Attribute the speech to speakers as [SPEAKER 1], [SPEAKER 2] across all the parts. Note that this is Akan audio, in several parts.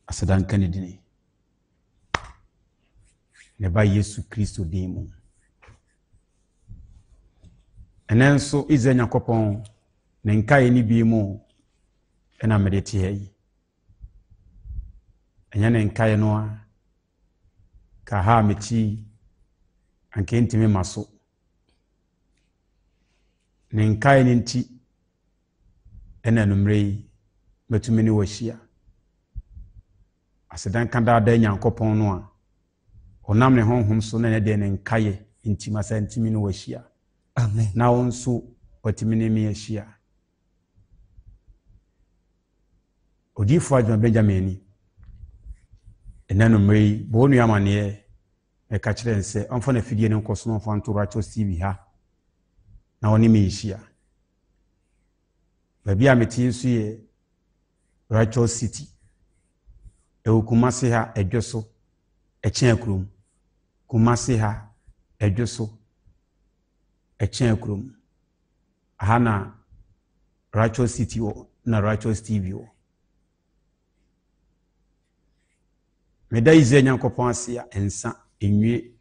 [SPEAKER 1] Aseda nka ne dini. Ne ba Yesu Kristo din mu. Ɛnɛ nso Israel Nyankopɔn ne nkaeɛ no bi mu ɛna mede te ha yi. Ɛnyɛ ne nkaeɛ no a ka ha a mete yi anka ɛntumi ma so. Ne nkaeɛ no nti ɛna anwummerɛ yi mɛtumi ne wahyia. Aseda nka daadaa Nyankopɔn no a ɔnam ne honhom so na ɛnɛ deɛ ne nkaeɛ nti masa ntumi ne wahyia.
[SPEAKER 2] Amen.
[SPEAKER 1] Na wo nso watumi ne me ahyia. Odiyifoɔ Adwuma Benjamin ni. Ɛnɛ anwummerɛ yi, bɔ wo nua amanneɛ na ɛka kyerɛ no sɛ ɔmfa n'afidie no nkɔ so na ɔmfa nto Righteous TV ha na ɔne me nhyia. Baabi a mete nso yɛ Righteous City. Ɛwɔ Kumasi ha, Ɛdwo so, ɛkyɛn kurom. Kumasi ha, Ɛdwo so, ɛkyɛn kurom. Aha na Righteous City wɔ na Righteous TV wɔ. Meda Israel Nyankopɔn ase a nsa nwie.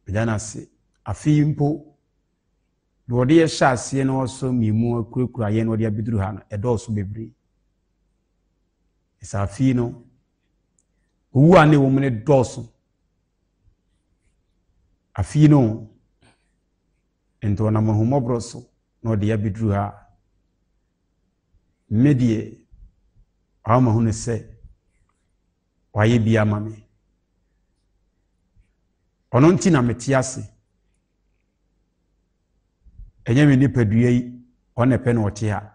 [SPEAKER 1] Meda no ase. Afe yi mpo, deɛ ɔde yɛ hyɛ aseɛ na ɔsɔ mmienu akurakura yɛn na ɔde abɛduru ha no, ɛdɔɔso bebree. Ɛsɛ afe yi no, owu a ne ɛwɔ mu no dɔɔso. Afe yi no, nti ɔnam ahummɔborɔ so na ɔde abɛduru ha. Me deɛ, wama mahunu sɛ wayɛ bi ama me. Ɔno nti na mete ase. Ɛnyɛ me nipadua yi, ɔno na ɛpɛ na ɔte ha.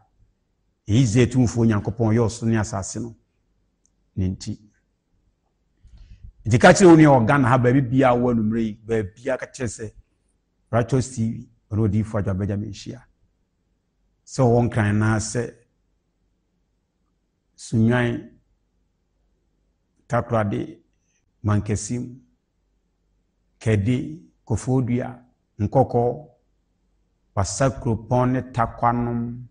[SPEAKER 1] Eyi Israel Tumfoɔ Nyankopɔn yɛ ɔsoro ne asase no ne nti. Nti ka kyerɛ wo nua wɔ Ghana ha baabi biara wɔ anummerɛ yi, baabiara ka kyerɛ sɛ Righteous TV ɔne odiyifoɔ Adwoa Benjamin hyia. Sɛ ɔwɔ Nkran anaasɛ Sunnwan, Takoradi, Mankasim, Kɛde, Kofoɔdua, Nkɔkɔɔ, Wassa Kuropɔn ne Takwanom,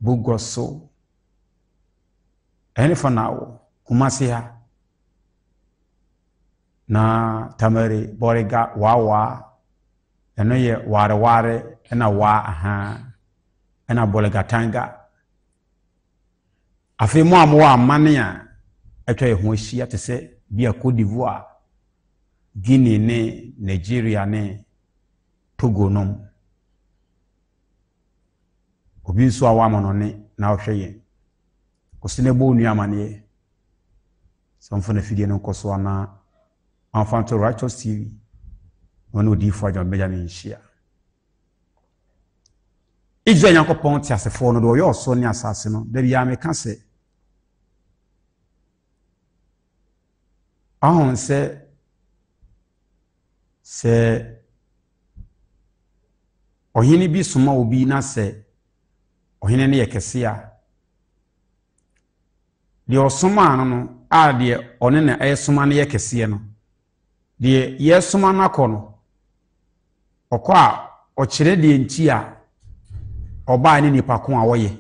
[SPEAKER 1] Bogɔso. Ɛhefa na wɔ? Kumasi ha. Na Tamale, Bɔrega, Waawaa, ɛno yɛ Wareware ɛna Waa ahaa, ɛna Bolgatanga. Afei mo a mowɔ amane a atwa yɛn ho ahyia te sɛ bi a Cote d'Ivoire, Guinea ne Nigeria ne Togo nom. Obi nso a wamɔnɔne na ɔhwɛ yɛn. Ɔsi na ɛbɔ onua amaneɛ sɛ ɔmfa n'afidie no nkɔ so anaa ɔmfa nto Righteous TV na ɔne odiyifoɔ Adwuma Benjamin nhyia. Israel Nyankopɔn teasefoɔ no deɛ ɔyɛ ɔsoro ne asase no, da biara meka sɛ, ɔho sɛ sɛ ɔhene bi soma obi na sɛ ɔhene no yɛ kɛse a, deɛ ɔsomaa no no a deɛ ɔne na ɛresoma no yɛ kɛseɛ no, Deɛ yɛresoma no akɔ no, ɔkɔ a ɔkyerɛ deɛ nti a ɔbaeɛ ne nipa ko a ɔyɛ.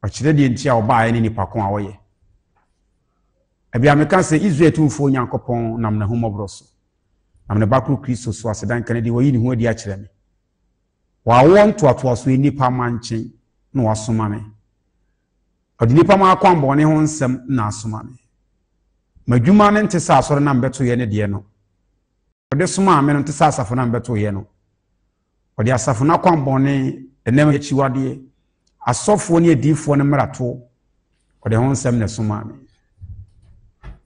[SPEAKER 1] Ɔkyerɛ deɛ nti a ɔbaeɛ ne nipa ko a ɔyɛ. Ebia meka sɛ Israel tumfoɔ Nyankopɔn nam n'ahummɔborɔ so, nam ne ba koro Kristo so aseda nka no deɛ wayi ne ho adi akyerɛ me. Wɔ awoɔ ntoatoasoɔ nnipa mma nkyɛn na wasoma me. Ɔde nnipa ma akwammɔne ho nsɛm na asoma me. M'adwuma no nte sɛ asɔre no a mebɛtoeɛ no deɛ no. Ɔde somaa me no nte sɛ asafo no a mebɛtoeɛ no. Ɔde asafo no akwammɔne, ɛnam akyiwadeɛ, asɔfoɔ ne adiyifoɔ no mmaratoɔ, ɔde ho nsɛm na ɛsomaa me.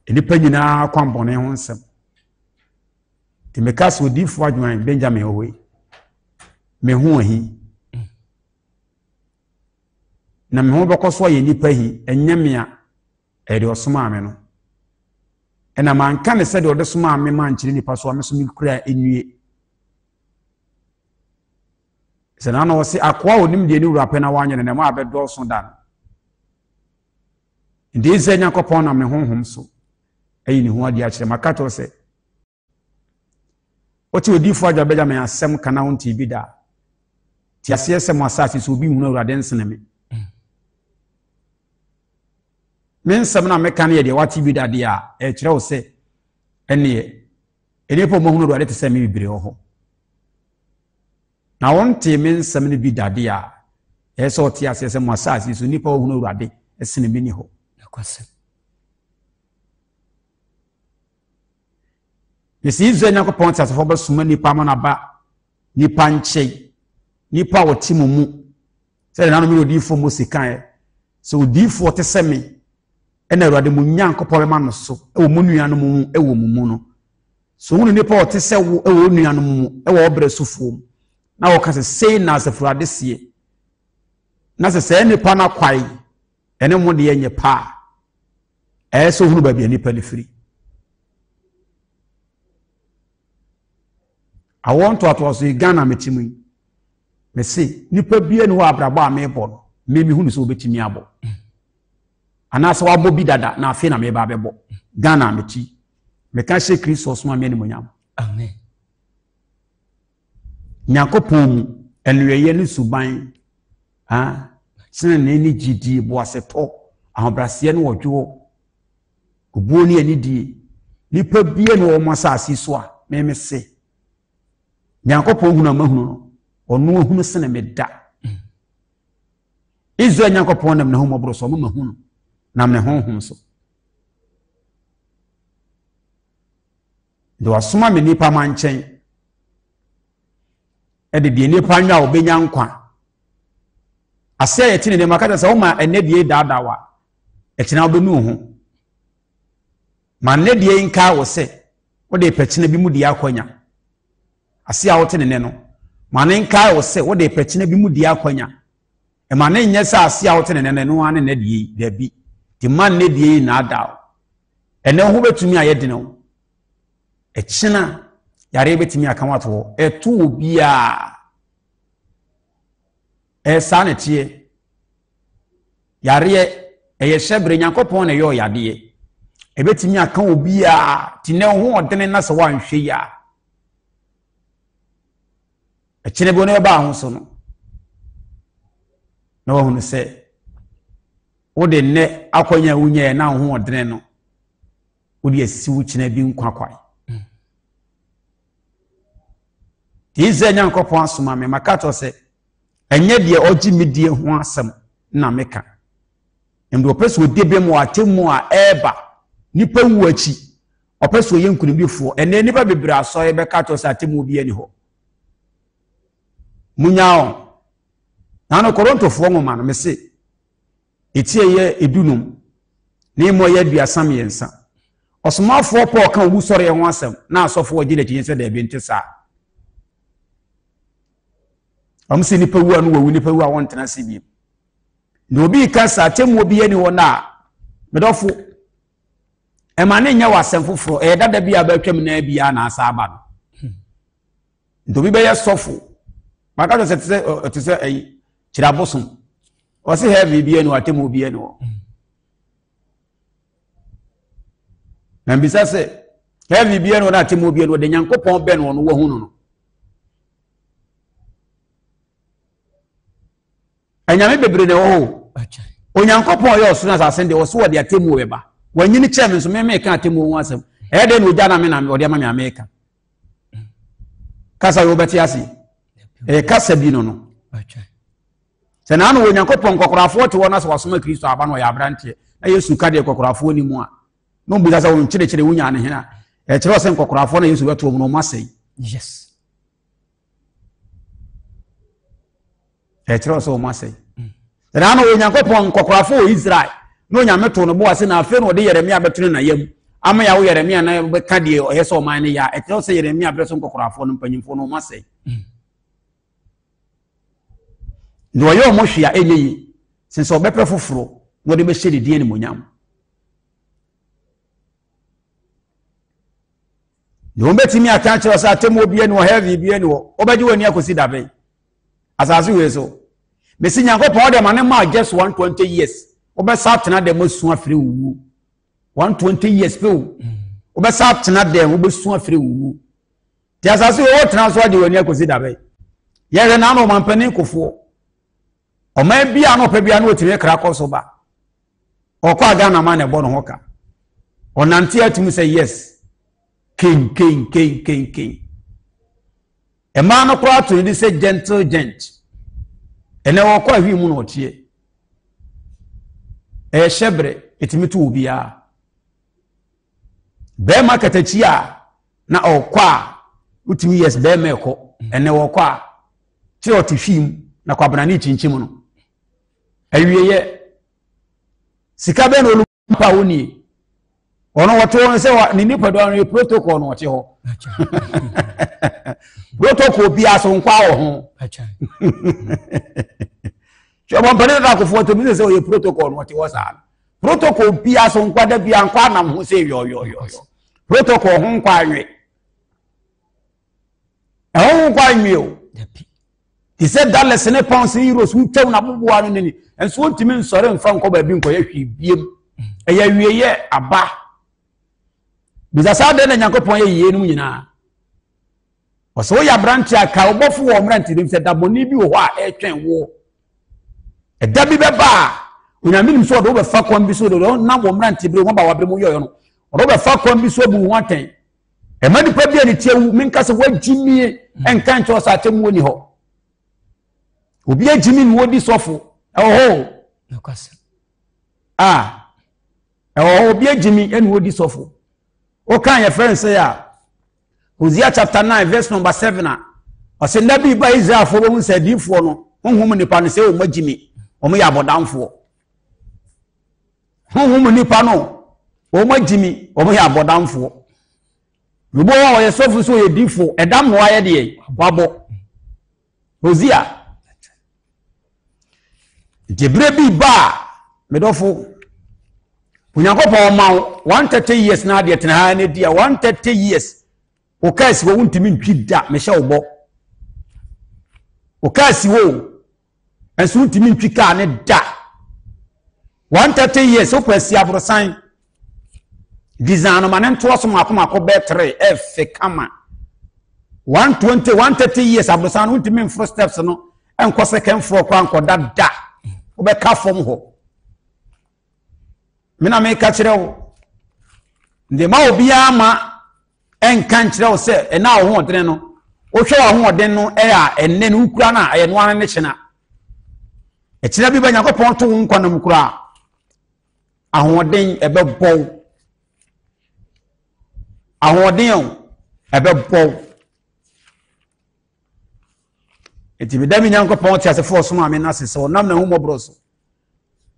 [SPEAKER 1] Nnipa nyinaa akwammɔne ho nsɛm. Nti meka sɛ odiyifoɔ adwuma Benjamin wɔ hɔ yi, me ho ahi. Na me ho bɛkɔ so ayɛ nnipa hi, ɛnyɛ me a, ɛyɛ deɛ ɔsomaa me no. Ɛna manka ne sɛ deɛ ɔde somaa me mankyerɛ nnipa so a me so me kura nnue. Sɛ na na ɔse akoa a onim deɛ ne wura pɛ na wanyɛ no na ɛma abɛdɔɔso da no. Nti sɛ Nyankopɔn nam ne honhom so ayi ne ho adi akyerɛ maka kyerɛ sɛ Wote odiyifoɔ Adwa Benjamin asɛm ka na wontee bi da a, te aseɛ sɛ mo asase so obi nhunu Awurade nsene me. Me nsɛm no a meka no yɛ deɛ wate bi da deɛ a, ɛkyerɛ wo sɛ ɛneɛ nnipa a wɔahunu Awurade te sɛ me bebree wɔ hɔ. Na wɔntee me nsɛm no bi da deɛ a, ɛyɛ sɛ ɔte aseɛ sɛ mo asase so nnipa a wɔhunu Awurade sene me ni hɔ. Mesi Israel Nyankopɔn teasefoɔ bɛsoma nnipa ama no aba nnipa nkyɛn, nnipa a wɔte mo mu, sɛdeɛ nanom ne odiyifoɔ Mose kaeɛ, sɛ odiyifoɔ te sɛ me, ɛna Awurade mo Nyankopɔn bɛma no so wɔ mo nuanom mu wɔ mo mu no. So wohunu nnipa a wɔte sɛ wo wɔ wo nuanom mu wɔ wo berɛ sofoɔ mu, na wɔka sɛ, sei na Asafo Awurade seɛ, na sɛ saa nnipa no akwae ɛne mo deɛ nyɛ paa ɛyɛ sɛ ohunu baabi a nipa no firi. Awoɔ ntoatoaso yi Ghana mete mu yi, mese nipa bia ni hɔ abrabɔ a mebɔ no, me mehunu sɛ wobɛtumi abɔ. Anaasɛ wabɔ bi dada na afei na meba abɛbɔ. Ghana mete yi, meka hyɛ Kristo ɔsoma me animonyam.
[SPEAKER 2] Amen.
[SPEAKER 1] Nyankopɔn mu, ɛnuɛyɛ ne suban, ah, tenenee ne gyidie, boasetɔ, ahobrɛaseɛ ne ɔdwoɔ, obuo ne anidie. Nipa bia ne wɔn asase so a, meme se, Nyankopɔn hunu a mahunu no, ɔno ahunu sene me da. Israel Nyankopɔn nam n'ahummɔborɔ so, ɔma mahunu, nam ne honhom so. De wasoma me nnipa ma nkyɛn ɛde deɛ nnipa nwa a wɔbɛnya nkwa ase a yɛte ne nneɛma kata sɛ woma ɛnɛ deɛ daadaa wa ɛkyena wobɛnu wo ho ma nnɛ deɛ nka wɔ sɛ wode pɛkyena bi mu deɛ akwanya ase a wote ne nɛ no ma ne nkae wɔ sɛ wode pɛkyena bi mu deɛ akwanya ɛma ne nyɛ sɛ ase a wote ne nɛ no ɛno ara ne nnɛ deɛ yi daabi te ma nnɛ deɛ yi naadaa wo Ɛnɛ wo ho bɛtumi ayɛ dene wo. Ɛkyena yareɛ bɛtumi aka wo ato hɔ. Ɛto obiara. Ɛyɛ saa na ɛteɛ. Yareɛ ɛyɛ hyɛbrɛ Nyankopɔn na ɛyɛ ɔyadeɛ. Ɛbɛtumi aka obiara. Ti nɛ wo ho ɔdene na sɛ woanhwɛ yi a. Ɛkyena bi wo ne bɛba ho so no. Na wahunu sɛ Wode nnɛ akwanya a wunyae na wo ho ɔdene no, wode asi wo kyena bi nkwa kwan. Israel Nyankopɔn asoma me, maka kyerɛ sɛ, ɛnyɛ deɛ ɔgye me die ho asɛm na meka. Ɛmde ɔpɛ sɛ ɔdi bem wɔ atemmu a ɛreba nipa wu akyi, ɔpɛ sɛ ɔyɛ nkonimdifoɔ. Ɛnɛ nnipa bebree asɔre bɛka kyerɛ sɛ atemmuo bi ani hɔ. Munyaa wɔn. Na no Korintofoɔ nwoma no, mese, eti ɛyɛ edunum, na emu ɛyɛ 33. Ɔsomafoɔ Paul ka owusɔreɛ ho asɛm, na asɔfoɔ gye n'akyi sɛ daabi nte saa. Wɔn sɛ nipa wu a no wawu, nipa wu a wɔntena ase bio. Na obi ka sɛ atemmuo bi ani hɔ no a, medɔfo, ɛma ne nyɛ wɔ asɛm foforɔ, ɛyɛ dada bi a bɛatwam na biara na asa aba no. Nti obi bɛyɛ sɔfo maka sɛ te sɛ ɔte sɛ ɛyi kyerɛ abosom ɔse heaven bi ɛni hɔ atemu bi ɛni hɔ na mbisa sɛ heaven bi ɛni hɔ na atemu bi ɛni hɔ de nyankopɔn bɛn wɔn wɔ ho no no Anyame bebree na ɛwɔ hɔ o. Onyankopɔn ɔyɛ ɔsoro ne asase deɛ ɔso wɔde atemmuo bɛba. Wanyini kyɛɛ me nso me meka atemmuo ho asɛm. Ɛyɛ dɛn na ogya na me na ɔde ama me a meka. Kasa yɛ wobɛte ase. Ɛyɛ kasa bi no no. Sɛ na ano Onyankopɔn nkɔkorafoɔ te hɔ na sɛ wasoma Kristo aba na ɔyɛ aberanteɛ na Yesu ka deɛ nkɔkorafoɔ ni mu a na ɔmbisa sɛ wɔn kyerɛkyerɛ wonya ne hena. Ɛkyerɛ sɛ nkɔkorafoɔ na Yesu bɛto wɔn na wɔn asɛe.
[SPEAKER 2] Yes.
[SPEAKER 1] Ɛkyerɛ sɛ wɔn asɛe. Ɛna na Onyankopɔn nkɔkorafo wɔ Israel na Onyame too no bo ase na afei na ɔde Yeremia bɛto ne na yam ama yɛawo Yeremia na bɛka deɛ ɔyɛ sɛ ɔman no yɛ a ɛkyerɛ sɛ Yeremia berɛ so nkɔkorafoɔ no mpanyimfoɔ no wɔn asɛe. Na ɔyɛ wɔn hwee a ɛnyɛ yi sen sɛ ɔbɛpɛ foforɔ na ɔde bɛhyɛ ne din animuonyam. Na wɔbɛtumi aka akyerɛ sɛ atemmuo bi ani hɔ heaven bi ani hɔ wobɛgye w'ani akɔsi da bɛn asase wei so mesi nyankopɔn wode ma ne maa just 120 years wobɛsa atena dɛm asu afiri wo wuo 120 years pe o wobɛsa atena dɛm wobɛsu afiri wo wuo nti asase wei wotena so agye w'ani akɔsi da bɛn yɛhwɛ na ano ɔmampanin kofoɔ ɔman bi a na ɔpɛ bi a na ɔtumi kra kɔ so ba. Ɔkɔ a Ghana man na ɛbɔ ne ho ka. Ɔnante atumi sɛ yes. Ken ken ken ken ken. Mmaa no koraa to ne de sɛ gentle gent. Ɛnɛ wɔkɔ ahwi mu na ɔteɛ. Ɛyɛ hyɛbrɛ, ɛtumi to obiara. Bɛrima katakyi a na ɔkɔ a wotumi yes bɛrima ɛkɔ. Ɛnɛ wɔkɔ a kyerɛ ɔte hwii mu na kwabena ne kyinkyim no. Awieɛ sika bɛn na olu pa wo nie ɔno wɔte hɔ sɛ ne nipadua no yɛ protocol na ɔte hɔ protocol biara so nkwa wɔ ho hwɛ bɔ mpanin dada akofoɔ tɛm sɛ ɔyɛ protocol na ɔte hɔ saa protocol biara so nkwa da biara nkwa anam ho sɛ yɔyɔyɔyɔ protocol ho nkwa anwe ɛho ho nkwa anwe o te sɛ dollars ne pounds ne euros wotwam na aboboa no nini nso wontumi nsɔre mfa nkɔ baabi nkɔyɛ hwee biem ɛyɛ awieyɛ aba bisa saa dɛn na nyankopɔn yɛ yie nom nyinaa ɔsɛ woyɛ aberante a ka wobɔfo wɔ mmerante nim sɛ dabɔne bi wɔ hɔ a ɛretwɛn woɔ ɛda bi bɛba a onyame nim sɛ ɔde wobɛfa kwan bi so de ɔnam wɔ mmerante bere wɔba wabere mu yɔyɔ no ɔde wobɛfa kwan bi so abu ho atɛn Ɛma nipa bi a ne ti awu menka sɛ wagyimie ɛnka nkyerɛ sɛ atemmuo ni hɔ. Obi agyimi na wɔdi sɔfo ɛwɔ hɔ o. A ɛwɔ hɔ obi agyimi ɛna wɔdi sɔfo. Woka yɛ fɛn sɛ a Hosea chapter 9 verse number 7 a ɔsɛ nna bi ba Israelfoɔ bɛhu sɛ adiifoɔ no honhom nipa no sɛ wɔn agyimi wɔn yɛ abɔdamfoɔ. Honhom mu nnipa no, wɔn agyimi, wɔn yɛ abɔdamfoɔ. Obi wɔ hɔ a ɔyɛ sɔfo so ɔyɛ difo, ɛdam na wayɛ deɛ wabɔ. Hosea. Nti berɛ bi ba a, medɔfo, Onyankopɔn ɔma wo 130 years na adeɛ tena ha na di a 130 years wo kaa si hɔ wontumi ntwi da mehyɛ wo bɔ. Wo kaa si hɔ o ɛnso wontumi ntwi kaa ne da 130 years wopɛ asi aborosan design no ma ne ntoa so mako mako bɛɛ tere ɛfɛ kama 120 130 years aborosan no wontumi mforo steps no ɛnkɔ second floor koraa nkɔda da wobɛka fam hɔ me na meka kyerɛ wo nde ma obiara ma ɛnka nkyerɛ wo sɛ ɛna ahoɔden no wohwɛ w'ahoɔden no ɛyɛ a ɛnnɛ no wokura no a ɛyɛ noa no ne kyena ɛkyena bi ba nyankopɔn to wo nkwa no mu koraa ahoɔden ɛbɛbɔ wo ahoɔden o ɛbɛbɔ wo Enti meda me Nyankopɔn teasefoɔ som a me no ase sɛ ɔnam n'ahummɔborɔ so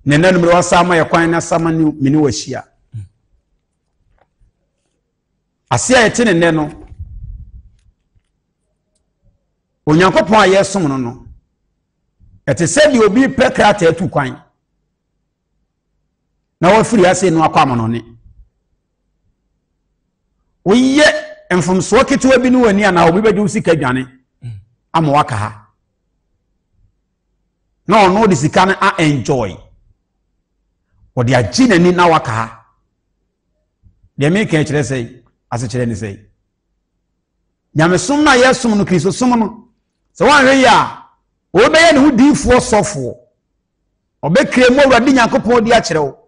[SPEAKER 1] ne nna numere wasa ama yɛ kwan na sama ne me ne wahyia. Ase a yɛte ne nnɛ no, Onyankopɔn a yɛsom no no, ɛte sɛ deɛ obi pɛ krataa tu kwan na wafiri ase no akɔ amanɔne. Woyɛ mfomsoɔ ketewa bi ne w'ani anaa obi bɛgye wo sika dwane ama waka ha na ɔno de sika no a enjoy ɔde agye n'ani na waka ha deɛ meka kyerɛ sɛ asekyerɛ ne sɛ nyamesom no a yɛsom no kristosom no sɛ woanhwɛ yi a wɔbɛyɛ ne ho diifoɔ sɔfoɔ ɔbɛkira mu awurade nyankopɔn di akyerɛ wo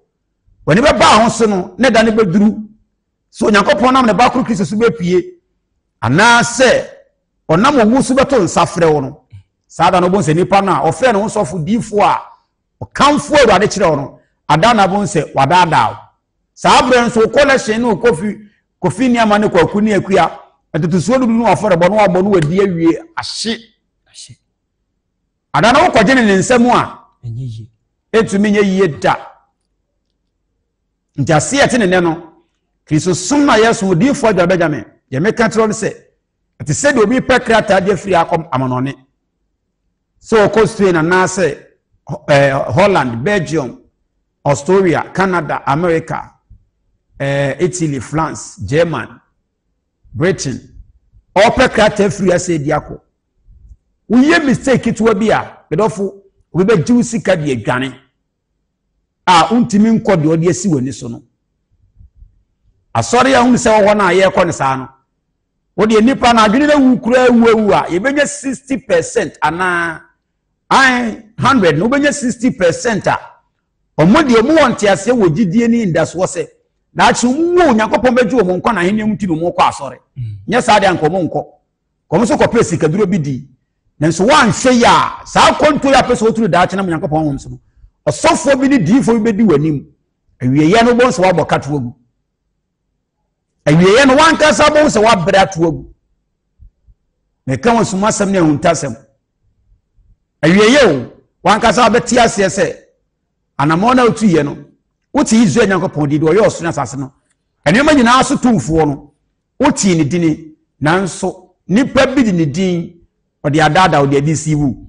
[SPEAKER 1] w'ani bɛba ho so no na ɛda no bɛduru sɛ onyankopɔn nam ne ba koro kristo so bɛpue anaasɛ ɔnam owu so bɛto nsa frɛ wo no saa da no wobɛhu sɛ nipa no a ɔfrɛ ne ho sɔfo diifoɔ a ɔkamfo awurade kyerɛ wo no ada na wobɛhu sɛ wadaadaa wo saa berɛ nso wo kɔlɛhyɛn ne wo kofi kofi nneɛma ne kwaku ne akua ntotosoɔ dudu ne wafɔrebɔ no wabɔ no wadi awie ahye Ada no wokɔgye ne ne nsa mu a, ɛntumi nyɛ yie da. Nti aseɛ ɛte ne nnɛ no, Kristosom no a yɛsom odiyifoɔ Adwa Benjamin, deɛ meka kyerɛ no sɛ, ɛte sɛ deɛ obi pɛ krataa de afiri akɔ amanɔne, sɛ ɔkɔ Spain anaasɛ eh, Holland, Belgium, Australia, Canada, America, eh, Italy, France, German, Britain, ɔpɛ krataa firi ase di akɔ. Woyɛ mistake ketewa bi a, medɔfo, obi bɛgye wo sika de adwane a wontumi nkɔ deɛ ɔde asi w'ani so no. Asɔre a wohu sɛ wɔ hɔ no a yɛrekɔ no saa no, wodeɛ nnipa no adwene no awu koraa awu awu a yɛbɛnya 60 percent anaa 100 no wobɛnya 60 percent a Wɔn deɛ wɔn wɔ nteaseɛ wɔ gyidie ne ndasoɔ sɛ daakye wɔn wɔ Onyankopɔn bɛgye wɔn nkwa na ahenni mu ti na wɔn kɔ asɔre. Nyɛ saa deɛ anka wɔn nkɔ. Wɔn nso kɔpɛ sikaduro bi di. Nanso wɔanhwɛ yi a saa akwantuo yi apɛ sɛ wɔturu daakye nam Onyankopɔn honhom so no, ɔsɔfoɔ bi ne diifoɔ bi bɛdi wɔn anim. Awieeɛ no wobɛhu sɛ wɔabɔ kato agu. Awieeɛ no wankasa wobɛhu sɛ wɔabrɛ ato agu. Meka wɔn sumasɛm ne ahuntasɛm. Awieeɛ o, wankasa wobɛte aseɛ sɛ anammɔn no a wotuiɛ no, wote Israel Nyankopɔn din deɛ ɔyɛ ɔsoro ne asase no, nneɛma nyinaa so tumfoɔ no, wotee ne dini, nanso nipa bi de ne din ɔde adaadaa ɔde adi si wu.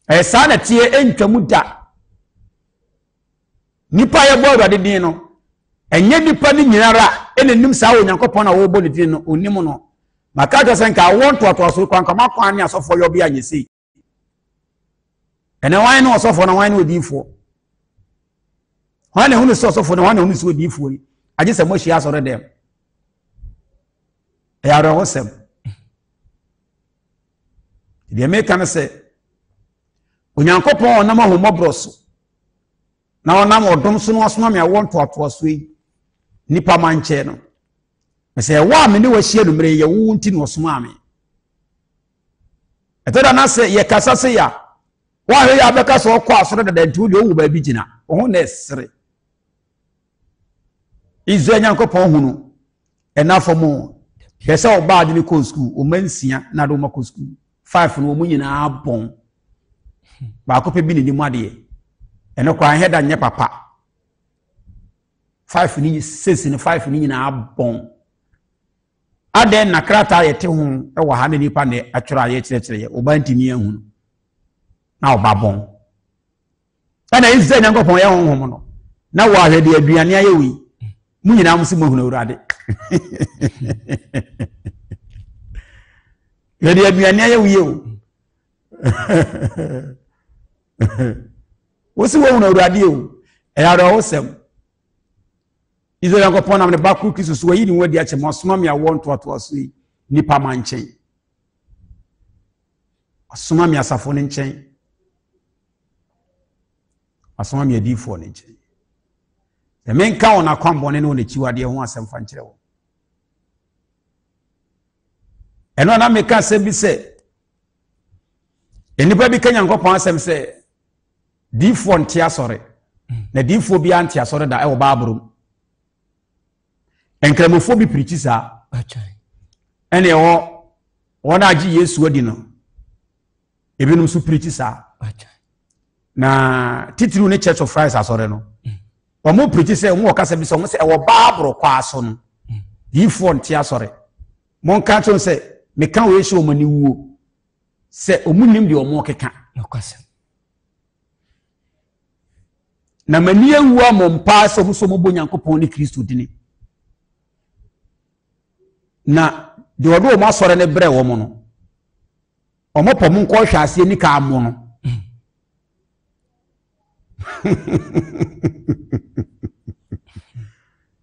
[SPEAKER 1] Ɛyɛ saa na ɛteɛ ɛntwa mu da. Nipa a yɛbɔ Awurade din no, ɛnyɛ nipa no nyinara ɛna nim saa Onyankopɔn a wɔrebɔ ne din no, onim no. Maka kyerɛ sɛ nka awoɔ ntoatoaso kwan kama kwan ne asɔfoɔ yɛ ɔbea nyɛ sei. Ɛnɛ hwan ne ɔsɔfoɔ na hwan ne odiyifoɔ? Hwan na ehunu sɛ ɔsɔfoɔ na hwan na ehunu sɛ odiyifoɔ yi? Agye sɛ moahyia asɔre dɛm. Ɛyɛ awerɛhosɛm. Deɛ meka no sɛ Onyankopɔn ɔnam ahummɔborɔ so na ɔnam ɔdom so no asoma me awoɔ ntoatoasoɔ yi nipa ma nkyɛn no. Sɛ ɛwɔ a me ne wahyia no mmerɛ yɛ wo nti na ɔsomaa me. Ɛtɔ da na sɛ yɛkasa sɛ yɛ a, woahwɛ yɛ abɛka sɛ ɔkɔ asɔre dada nti wodeɛ wowu baabi gyina wo ho na ɛsere. Israel Nyankopɔn hunu ɛna fam o. Hwɛ sɛ ɔbaa de ne kɔɔ sukuu, ɔma nsia na de ɔma kɔ sukuu. Five no wɔn nyinaa bɔn. Baako pɛ bi ne nim adeɛ. Ɛno koraa nhɛ da nyɛ papa. Five ne six ne five ne nyinaa bɔn. Adɛn na krataa a yɛte ho wɔ ha na nipa na atwerɛ a yɛkyerɛkyerɛ yɛ ɔba ntumi ahunu na ɔba bɔn. Ɛna Israel Nyankopɔn yɛ honhom no na wɔ ahwɛ de aduane ayɛ wei. Mo nyinaa mo sɛ moahunu Awurade. Yɛde aduane ayɛ wei o. Wosi wohunu Awurade o. Ɛyɛ awerɛhosɛm. Israel Nyankopɔn nam ne ba koro Kristo so wayi ne ho adi akyɛ mo asoma me awoɔ ntoatoasoɔ yi nnipa ma nkyɛn. Asoma me asafo no nkyɛn. Asoma me adiyifoɔ no nkyɛn. Sɛ menka wɔn akwammɔne ne wɔn akyiwadeɛ ho asɛm fa nkyerɛ wɔn. Ɛno na meka asɛm bi sɛ nnipa bi ka Nyankopɔn asɛm sɛ Diifoɔ nte asɔre, na diifoɔ biara nte asɔre da ɛwɔ Baaboro mu. Nkramofoɔ bi pirikyi saa. Ɛna ɛwɔ wɔn a agye Yesu adi no, ebinom nso pirikyi saa. Na titiriw ne Church of Christ asɔre no, wɔn pirikyi sɛ wɔn wɔ kasa bi sɛ wɔn sɛ ɛwɔ Baaboro kwaa so no, diifoɔ nte asɔre. Monka kyerɛ sɛ meka wei hyɛ wɔn ani wuo. sɛ wɔn nim deɛ wɔn rekeka. Na m'ani awu ama wɔn paa sɛ wɔn nso wɔbɔ Nyankopɔn ne Kristo dini. Na deɛ ɔde wɔn asɔre no brɛ wɔn no, wɔn pɔ wɔn nkɔ hwɛ aseɛ nika amo no.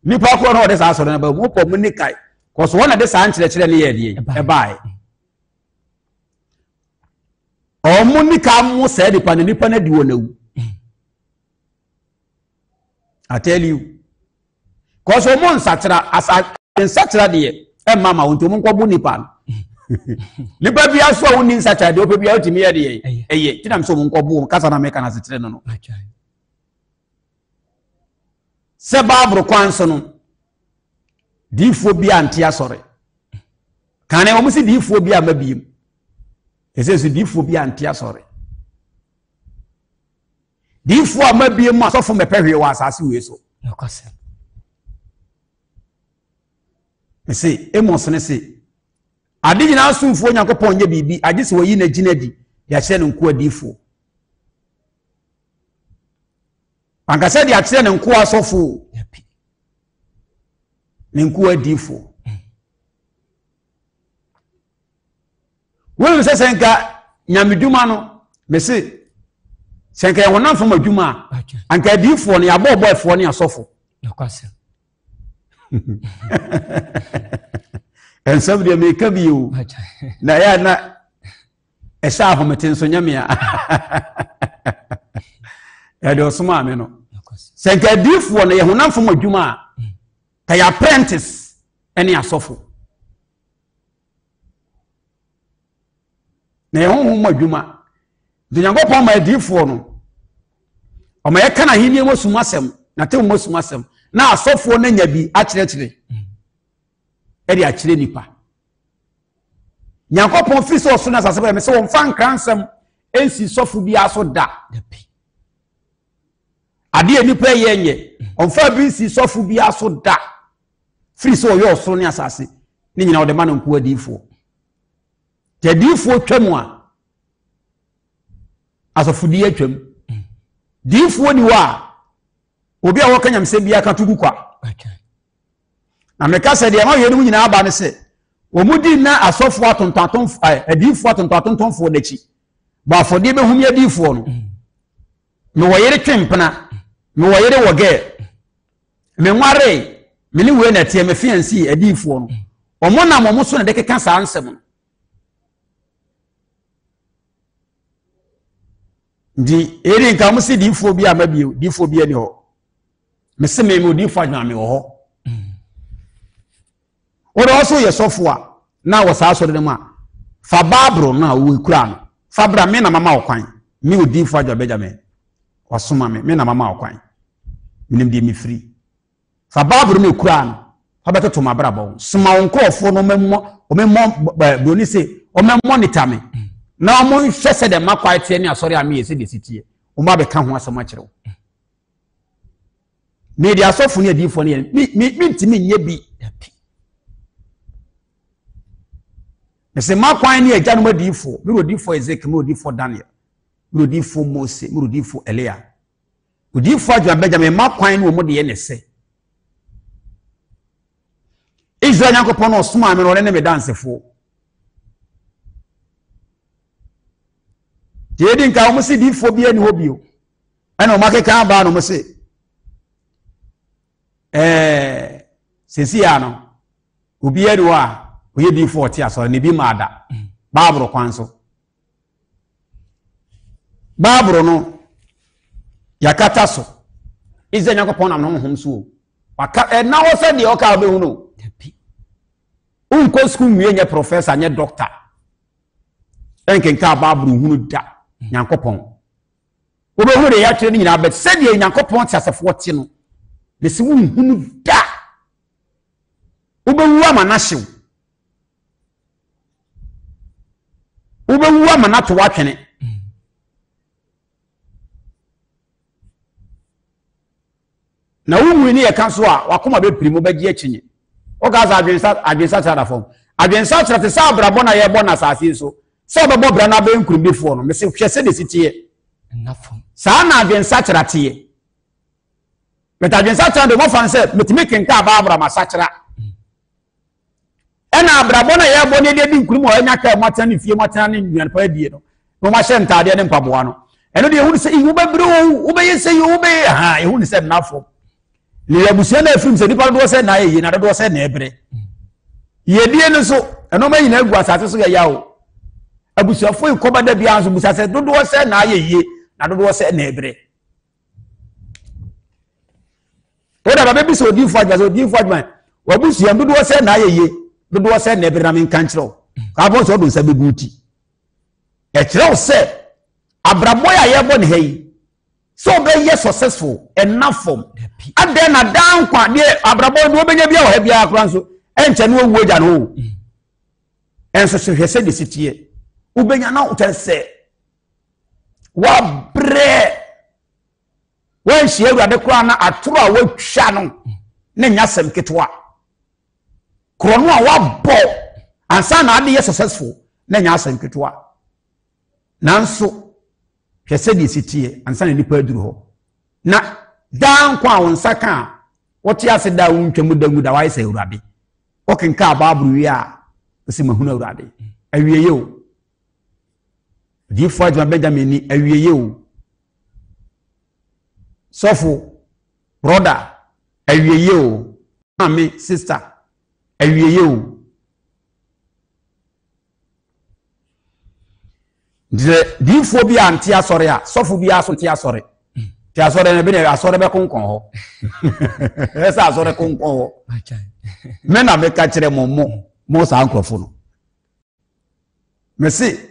[SPEAKER 1] Nipa korɔ na ɔde saa asɔre no ba wɔn pɔ wɔn nika kɔsɔ wɔn na de saa nkyerɛkyerɛ no yɛ deɛ ɛbaeɛ. Wɔn nika mo saa nipa no nipa no adi wɔn awu. I tell you. Cause wɔn nsakyera asa nsakyera deɛ ɛmma ma wɔn nti wɔn nkɔbo nipa no. Nipa bi aso a wɔn ni nsakyera deɛ ɔpɛ bi a ɔtumi yɛ deɛ ɛyɛ ti na so wɔn nkɔbo wɔn kasa na mɛka na asekyerɛ no no. Sɛ baaburo kwan so no diifoɔ bi ante asɔre. Kane wɔn si diifoɔ bi ama biem. Ɛsɛ sɛ diifoɔ bi ante asɔre. Diifoɔ ama biem asɔfo mɛpɛ hwee wɔ asase wei so. Mese Amos ne se ade nyinaa somfoɔ Nyankopɔn nyɛ biribi agye sɛ wɔyi n'agyina di de akyerɛ ne nkoa diifoɔ. Ankasa de akyerɛ ne nkoa asɔfo. Ne nkoa adiifoɔ. Wonim sɛ sɛ nka nyamedwuma no mese sɛ nka yɛ honam fam adwuma a anka adiifoɔ no yɛabɔ ɔbɔɛfoɔ ne asɔfo. Ɛnsɛm deɛ meka bi o na ɛyɛ na ɛhyɛ ahomete nso nyɛ mea. Ɛde ɔsomaa me no. Sɛ nka adiifoɔ no yɛ honam fam adwuma a, ka yɛ apprentice ne asɔfo. Na yɛ honhom mu adwuma. Nti Onyankopɔn ma adiifoɔ no, ɔma yɛka n'ahenni mu sum asɛm, n'atemmu mu sum asɛm, na asɔfoɔ no anya bi akyerɛkyerɛ ɛde akyerɛ nipa. Nyankopɔn firi sɛ ɔsoro ne asase bɛyɛ me sɛ wɔmfa nkra nsɛm nsi sɔfo biara so da. Adeɛ a nipa yɛ nyɛ, ɔmfa bi nsi sɔfo biara so da. Firi sɛ ɔyɛ ɔsoro ne asase ne nyinaa ɔde ma no nko adiifoɔ. Nti adiifoɔ twa mu a, asɔfodie atwam. Diifoɔ ni hɔ a, obi a wɔka nyamesɛm biara ka to gu kwa. Na meka sɛ deɛ ɛma weinom nyinaa ba ne sɛ, wɔn di nna asɔfoɔ atontonatonfoɔ ɛ adiyifoɔ atontonatontonfoɔ n'akyi. Bɔ afɔdeɛ bɛhu me adiyifoɔ no. Mewɔ yere twe mpena, mewɔ yere wɔ gɛɛ, menwaree, me ne wei na ɛteɛ, me fiancé adiyifoɔ no. Wɔn nam wɔn so na ɛde keka saa nsɛm no. Nti, ɛdi nka wɔn si diyifoɔ bi ama bio, diyifoɔ bi ani hɔ. Mese me me odiifo adwuma me wɔ hɔ. Wode ɔso yɛ sɔfo a na wɔ saa asɔre no mu a fa Bible no a wokura no fa bra me na mama wo kwan. Me odiifo adwa Benjamin wasoma me me na mama wo kwan. Menim deɛ mefiri. Fa Bible no ekura no fa bɛtoto m'abrabɔ ho. Soma wo nkurɔfoɔ no wɔmmɔ wɔmmɔ broni se wɔmmɔnita me na wɔnhwɛ sɛdeɛ m'akwae teɛ ne asɔre a meyɛ sɛdeɛ ɛsi teɛ. Wɔn abɛka ho asɛm akyerɛ wo. Me de asɔfo ne adiyifoɔ no yɛ me me mentumi nyɛ bi. Mese m'akwan ne agyanom adiyifoɔ, me odiyifoɔ Ezekiel, me odiyifoɔ Daniel, me odiyifoɔ Mose, me odiyifoɔ Elia. Odiyifoɔ Adwuma Benjamin, m'akwan ne wɔn deɛ ne sɛ. Israel Nyankopɔn na ɔsomaa me no, ɔne ne me dansefoɔ. Deɛ edi nka wɔn si diyifoɔ bi ani hɔ bio. Ɛna wɔn akeka aba no wɔn se ɛɛ sisi ya no obiara ni hɔ a ɔyɛ diifo ɔte asɔre na ebi maa da baaburo kwan so baaburo no yakata so Israel Nyankopɔn nam ne honhom so o waka ɛna hɔ sɛ deɛ ɔka ɔbɛhu no wonkɔ sukuu nwie nyɛ professor nyɛ doctor ɛnkenka baaburo hunu da Nyankopɔn Wobɛhu deɛ yɛatwerɛ no nyinaa bɛt sɛdeɛ Nyankopɔn teasefoɔ te no, mese wonhunu da. Wobɛwu ama no ahyew. Wobɛwu ama no ato w'atwene. Na wonwui ne yɛka so a, wakoma bɛpiri mu bɛgye akyinye. Woka sɛ adwensakyera da fam. Adwensakyera te sɛ abrabɔ na yɛbɔ no asase yi so. Sɛ ɔbɛbɔ bra no abɛyɛ nkurumdifoɔ no, mese hwɛ sɛdeɛ si teɛ. Saa na adwensakyera teɛ. But adwensakyera deɛ wɔfa no sɛ metumi kenka Bible a masakyera. Ɛna abrabɔ no a yɛbɔ no yɛde adi nkunim a ɛnya kaa mu atena ne fie mu atena ne nnuane pa adie no na wɔahyɛ ntaadeɛ ne mpaboa no ɛno deɛ ɛhu no sɛ wobɛbrɛ o wobɛyɛ sɛ yi wobɛyɛ ha ɛhu no sɛ nna fam ne yɛ abusua no afirim sɛ nipa dodoɔ sɛ na ayɛ yie na dodoɔ sɛ na ɛbrɛ yɛdie no nso ɛnɔma nyinaa gu asase so yɛya o abusuafoɔ yi kɔba da biara nso busa sɛ dodoɔ sɛ na ayɛ yie na dodoɔ sɛ na ɛbrɛ Wo da bɛbi sɛ odiifo adwuma sɛ odiifo adwuma wabusua dodoɔ sɛ na ayɛ yie dodoɔ sɛ na ɛbere na menka nkyerɛ wo kaabɔ sɛ ɔdo nsa bɛgu ti ɛkyerɛ wo sɛ abrabɔ a yɛbɔ ne ha yi sɛ ɔbɛyɛ successful ɛna fam adɛn na daa nkwa deɛ abrabɔ deɛ ɔbɛnya bi wɔ ha biara koraa nso ɛnkyɛ ne ɔwu agya no o ɛnso so hwɛ sɛ de si teɛ wobɛnya na wokyɛ sɛ wabrɛ Wanhyia Awurade koraa na atoro a watwa no na nyɛ asɛm ketewa. Korɔ no a wabɔ ansa na ade yɛ successful na nyɛ asɛm ketewa. Nanso hwɛ sɛdeɛ ɛsi teɛ ansa na nipa aduru hɔ. Na daa nkwa a wo nsa ka a wote ase daa wontwa mu da ngu da wayɛ sɛ Awurade. Wokenkaa Bible wie a ɔsi mahunu Awurade. Awieɛ o. Odiyifoɔ Adwuma Benjamin ni awieɛ o. Sɔfo, brɔda, awieɛ o. Maame, sista, awieɛ o. Nti sɛ diifoɔ bi a nte asɔre a, sɔfo bi aso nte asɔre. Nti asɔre no bi na asɔre bɛkonkɔn hɔ. Ɛsɛ asɔre konkɔn hɔ. Me na meka kyerɛ mo mo mo saa nkurɔfo no. Mese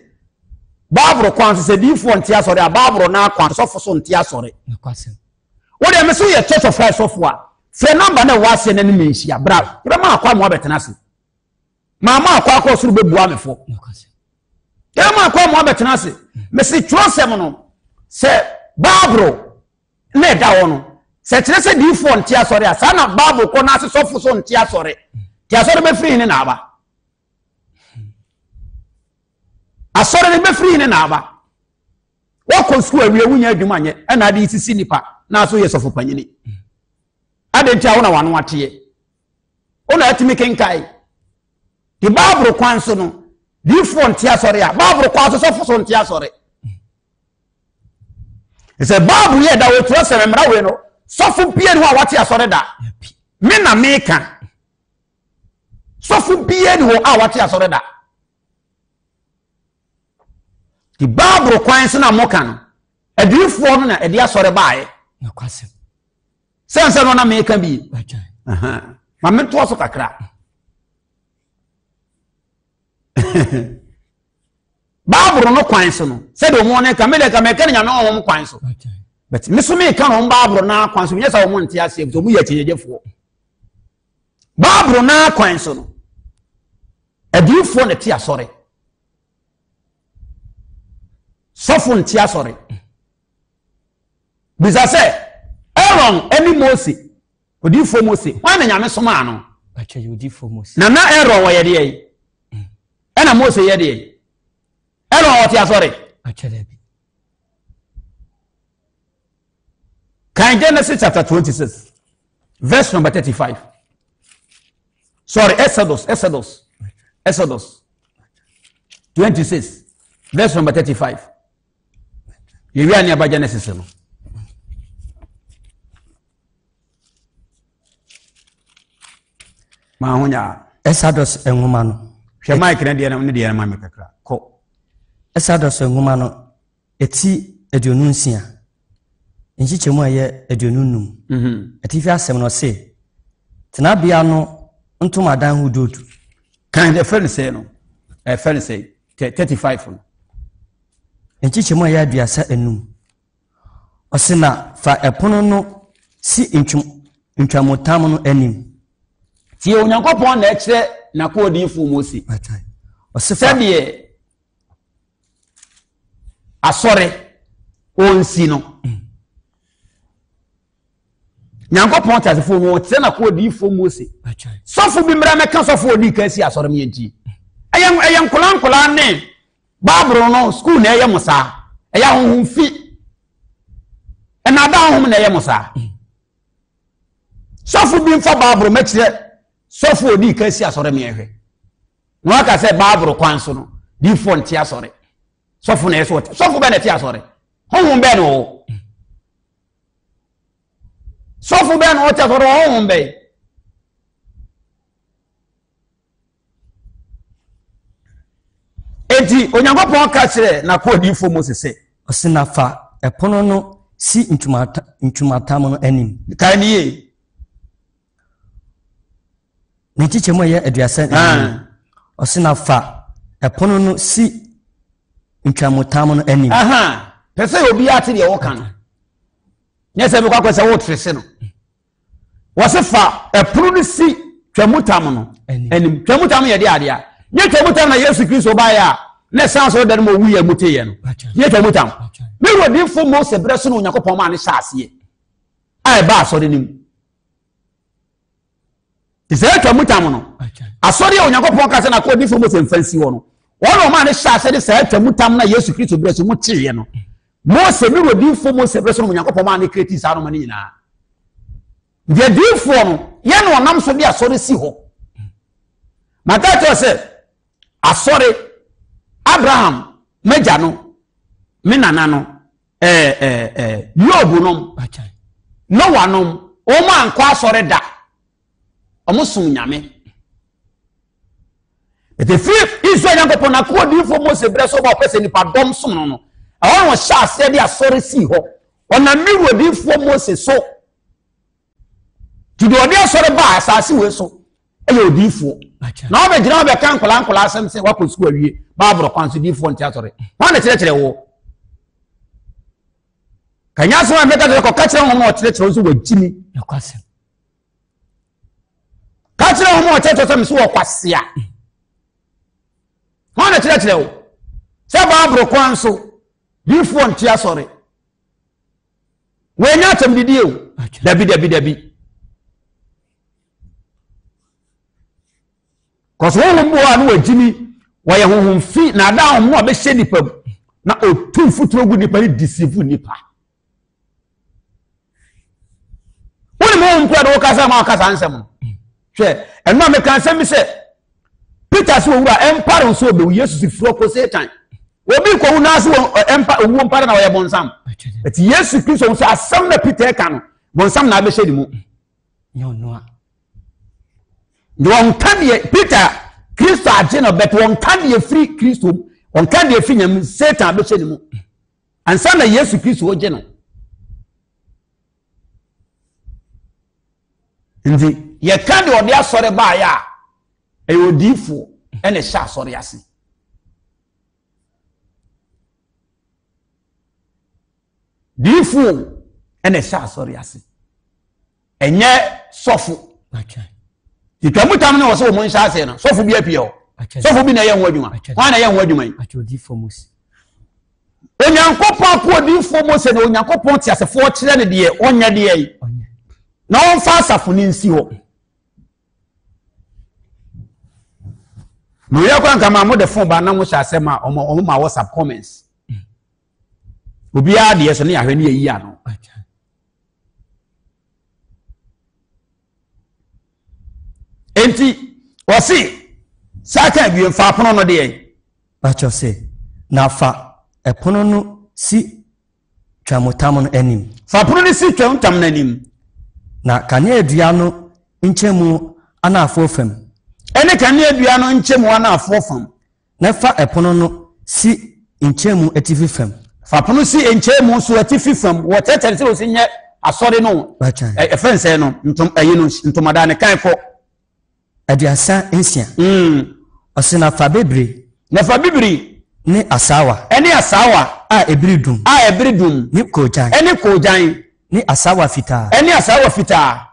[SPEAKER 1] Baaboro kwan so sɛ diifoɔ nte asɔre a Baaboro no akwan sɔfo so nte asɔre. Wo deɛ mese woyɛ Church of Christ sɔfo a frɛ namba no ɛwɔ aseɛ no ne me nhyia bra yɛbɛma akɔ ama wabɛtena ase. Maama akɔ akɔ soro bɛbua me fo. Yɛbɛma akɔ ama wabɛtena ase. Mese twerɛsɛm no sɛ Baaboro na ɛda hɔ no sɛ kyerɛ sɛ diifoɔ nte asɔre a saa na Baaboro kɔ no ase sɔfo so nte asɔre. Te asɔre bɛfiri hene na aba. Asɔre no bɛfiri hene na aba. Wɔkɔ sukuu awie wonya adwuma nyɛ ɛna ade sisi nipa na aso yɛ sɔfo panyini. Ade nti a wo na wano ateɛ. Wo na atumi kenkae. De Bible kwan so no, diifoɔ nte asɔre a, Bible kwan so sɔfo so nte asɔre. Sɛ Bible yɛ da wɔtwerɛ sɛ mmara wei no, sɔfo bie ne hɔ a wate asɔre da. Me na meka. Sɔfo bie ne hɔ a wate asɔre da. Te Bible kwan so na moka no, adiyifoɔ no na ɛde asɔre baeɛ. Sɛ nsɛ no na meka bi. Ma mentoa so kakra. Bible no kwan so no, sɛdeɛ wɔn no ka, me deɛ ka meka no Nyame honhom kwan so. But me so meka no wɔn Bible no kwan so, nyɛ sɛ wɔn nte aseɛ, wɔn yɛ akyinnyegyefoɔ. Bible no kwan so no, adiyifoɔ na ɛte asɔre. Sɔfo nte asɔre. Bisa sɛ, Aaron ne Mose, odiyifoɔ Mose, hwan na Nyame somaa no? Na na Aaron wɔyɛ deɛ yi? Mm. Ɛna Mose yɛ deɛ yi? Aaron ɔte asɔre? Kan Genesis chapter 26, verse number 35. Sorry, Exodus, Exodus, Exodus 26, verse number 35. Yɛwia ne aba Genesis no. Maa ho nyaa.
[SPEAKER 2] Exodus nwoma no.
[SPEAKER 1] Hwɛ mic ne deɛ ne deɛ ma me kakra. Kɔ.
[SPEAKER 2] Exodus nwoma no. Eti 26, nkyekyɛmu a ɛyɛ 50. Mhm. Atifi asɛm no ɔse, Tenabea no ntomadan ho dwoodwo.
[SPEAKER 1] Kan ɛfɛ no sɛ no, ɛfɛ no sɛ 35 no.
[SPEAKER 2] Nkyekyɛmu a ɛyɛ 35. Ɔse na fa ɛpono no si ntwamutam no anim.
[SPEAKER 1] Tie Onyankopɔn na ɛkyerɛ n'akoa odiyifoɔ Mose.
[SPEAKER 2] Ɔse fa
[SPEAKER 1] sɛdeɛ asɔre ɔnsi no nyankopɔn teasefoɔ no ɔkyerɛ na kɔ odiyifoɔ mose sɔfo bi mmra mɛka sɔfo ɔdii ka si asɔre meɛ nti ɛyɛ ɛyɛ nkola nkola ne baaboro no sukuu na ɛyɛ mo saa ɛyɛ ahohom fi ɛna ada ahohom na ɛyɛ mo saa sɔfo bi mfa baaboro mɛkyerɛ sɔfo ɔdii ka si asɔre meɛ hwɛ Na waka sɛ Bible kwan so no, diifoɔ nte asɔre. Sɔfo na ɛsɛ ɔte. Sɔfo bɛn na ɛte asɔre? Honhom bɛn na ɔwɔ? Sɔfo bɛn na ɔte asɔre? Honhom bɛn? Enti Onyankopɔn ka kyerɛ n'akoa diifoɔ Mose sɛ.
[SPEAKER 2] Ɔse na fa ɛpono no si ntwumatam no anim.
[SPEAKER 1] Kae ne yie.
[SPEAKER 2] Ne nkyekyɛmu a ɛyɛ 35. Ɔse na fa ɛpono no si ntwamutam no anim.
[SPEAKER 1] Pɛ sɛ obiara te deɛ wɔka no. Nyɛ sɛ mekɔ akɔ sɛ wotere se no. Wɔse fa ɛpono no si twamutam no anim. Twamutam yɛ de adeɛ a. Nyɛ twamutam na Yesu Kristo baeɛ a na ɛsan so da no ma ɔwu yɛ mu teeɛ no. Nyɛ twamutam. Ne wura diifo Mose berɛ so na Onyankopɔn maa ne hyɛ aseɛ a ɛba asɔre no mu. Te sɛ atwa mu tam no, asɔre a Onyankopɔn ka sɛ n'akoa difoɔ Mose mfa nsi hɔ no, wɔn na wɔmaa no hyɛ ase de saa atwa mu tam no a Yesu Kristo berɛ so mu teeɛ no. Mose ne odiyifoɔ Mose berɛ so no Onyankopɔn maa no kreti saa noma no nyinaa. Nti adiyifoɔ no, yɛn na ɔnam so de asɔre si hɔ. Maka kyerɛ sɛ, asɔre, Abraham, m'agya no, me nana no, ɛɛ ɛɛ ɛɛ Yob nom, Noah nom, wɔn ankɔ asɔre da, wɔn som Nyame. Ɛtɛ firi Israel Nyankopɔn n'akoa odiyifoɔ Mose berɛ so ba ɔpɛ sɛ nipa dɔm som no no, ɛhɔ na ɔhyɛ aseɛ de asɔre sii hɔ. Ɔnam ne wura odiyifoɔ Mose so. Nti deɛ ɔde asɔre baa asase wei so yɛ odiyifoɔ. Na ɔbɛgyina hɔ bɛka nkwadaa nkwadaa asɛm sɛ wakɔ sukuu awie baabolo kwan so diyifoɔ nte asɔre. Wɔn na kyerɛkyerɛ wo. Kanya asɛm a mɛka kyerɛ kɔka kyerɛ wɔn a ɔkyerɛkyerɛ wo sɛ wɔagyi mi. Ka kyerɛ wɔn a ɔkyerɛkyerɛ sɛ me so wɔ kwasea. Wɔn na kyerɛkyerɛ wo sɛ baabolo kwan so diyifoɔ nte asɔre. Wɔanya asɛm didie o. Dabi dabi dabi. Kɔsɔ honhom bi wɔ hɔ a na wɔagyimi wɔyɛ honhom fi na ada honhom no a bɛhyɛ nipa mu na ɔtu mfuturo gu nipa ne deceive nipa. Wonim honhom kura de wokasa ma wakasa nsɛm no. Hwɛ ɛno a meka nsɛm bi sɛ Peter sɛ owura ɛmpare wo sɛ ɔbɛwu Yesu si firi ɔkɔ Satan. Obi kɔwu naa sɛ ɛmpa owuo mpare na ɔyɛ bonsam. Ɛti Yesu Kristo sɛ asɛm na Peter ɛka no bonsam na abɛhyɛ ne mu. Deɛ ɔnka deɛ Peter Kristo agye no bɛt ɔnka deɛ firi Kristo mu ɔnka deɛ firi nyame Satan abɛhyɛ ne mu ansa na Yesu Kristo gye no. Nti yɛka deɛ ɔde asɔre baeɛ a ɛyɛ odiifoɔ ɛna ɛhyɛ asɔre ase. Diifoɔ ɛna ɛhyɛ asɔre ase. Ɛnyɛ sɔfo. Titwamutam ne wɔ sɛ wɔn nhyɛ ase no sɔfo bi apue hɔ. Sɔfo bi na ɛyɛ ho adwuma. Hwan na ɛyɛ ho adwuma yi? Onyankopɔn akoa odiyifoɔ Mose na Onyankopɔn teasefoɔ kyerɛ no deɛ ɔnyɛ deɛ yi na ɔmfa asafo no nsi hɔ. Na oyɛ kora nka maa mo de fon ba na mo hyɛ asɛm a ɔmo ɔmo ma WhatsApp comments. Obiara deɛ so ne yɛahwɛ ne yɛyi ano. Enti ɔse saa ka awie mfa apono no deɛ.
[SPEAKER 2] Pakyɛ se, na fa ɛpono no si twamutam no anim.
[SPEAKER 1] Fa pono no si twamutam no anim.
[SPEAKER 2] Na kaneadua no nkyɛmu anaafoɔ fam.
[SPEAKER 1] Ɛne kaneadua no nkyɛmu anaafoɔ fam.
[SPEAKER 2] Na fa ɛpono no si nkyɛnmu atifi fam.
[SPEAKER 1] Fa pono si nkyɛnmu nso atifi fam. Wɔkyerɛkyerɛ sɛ osi nyɛ asɔre no. Ɛfɛn sɛ no ntom ɛyi no ntomadan ne kan kɔ.
[SPEAKER 2] 36. Ɔse na fa bibiri.
[SPEAKER 1] Na fa bibiri.
[SPEAKER 2] Ne asaawa.
[SPEAKER 1] Ɛne asaawa.
[SPEAKER 2] A ebiri dum.
[SPEAKER 1] A ebiri dum.
[SPEAKER 2] Ne koogyan.
[SPEAKER 1] Ɛne koogyan.
[SPEAKER 2] Ne asaawa fitaa.
[SPEAKER 1] Ɛne asaawa fitaa.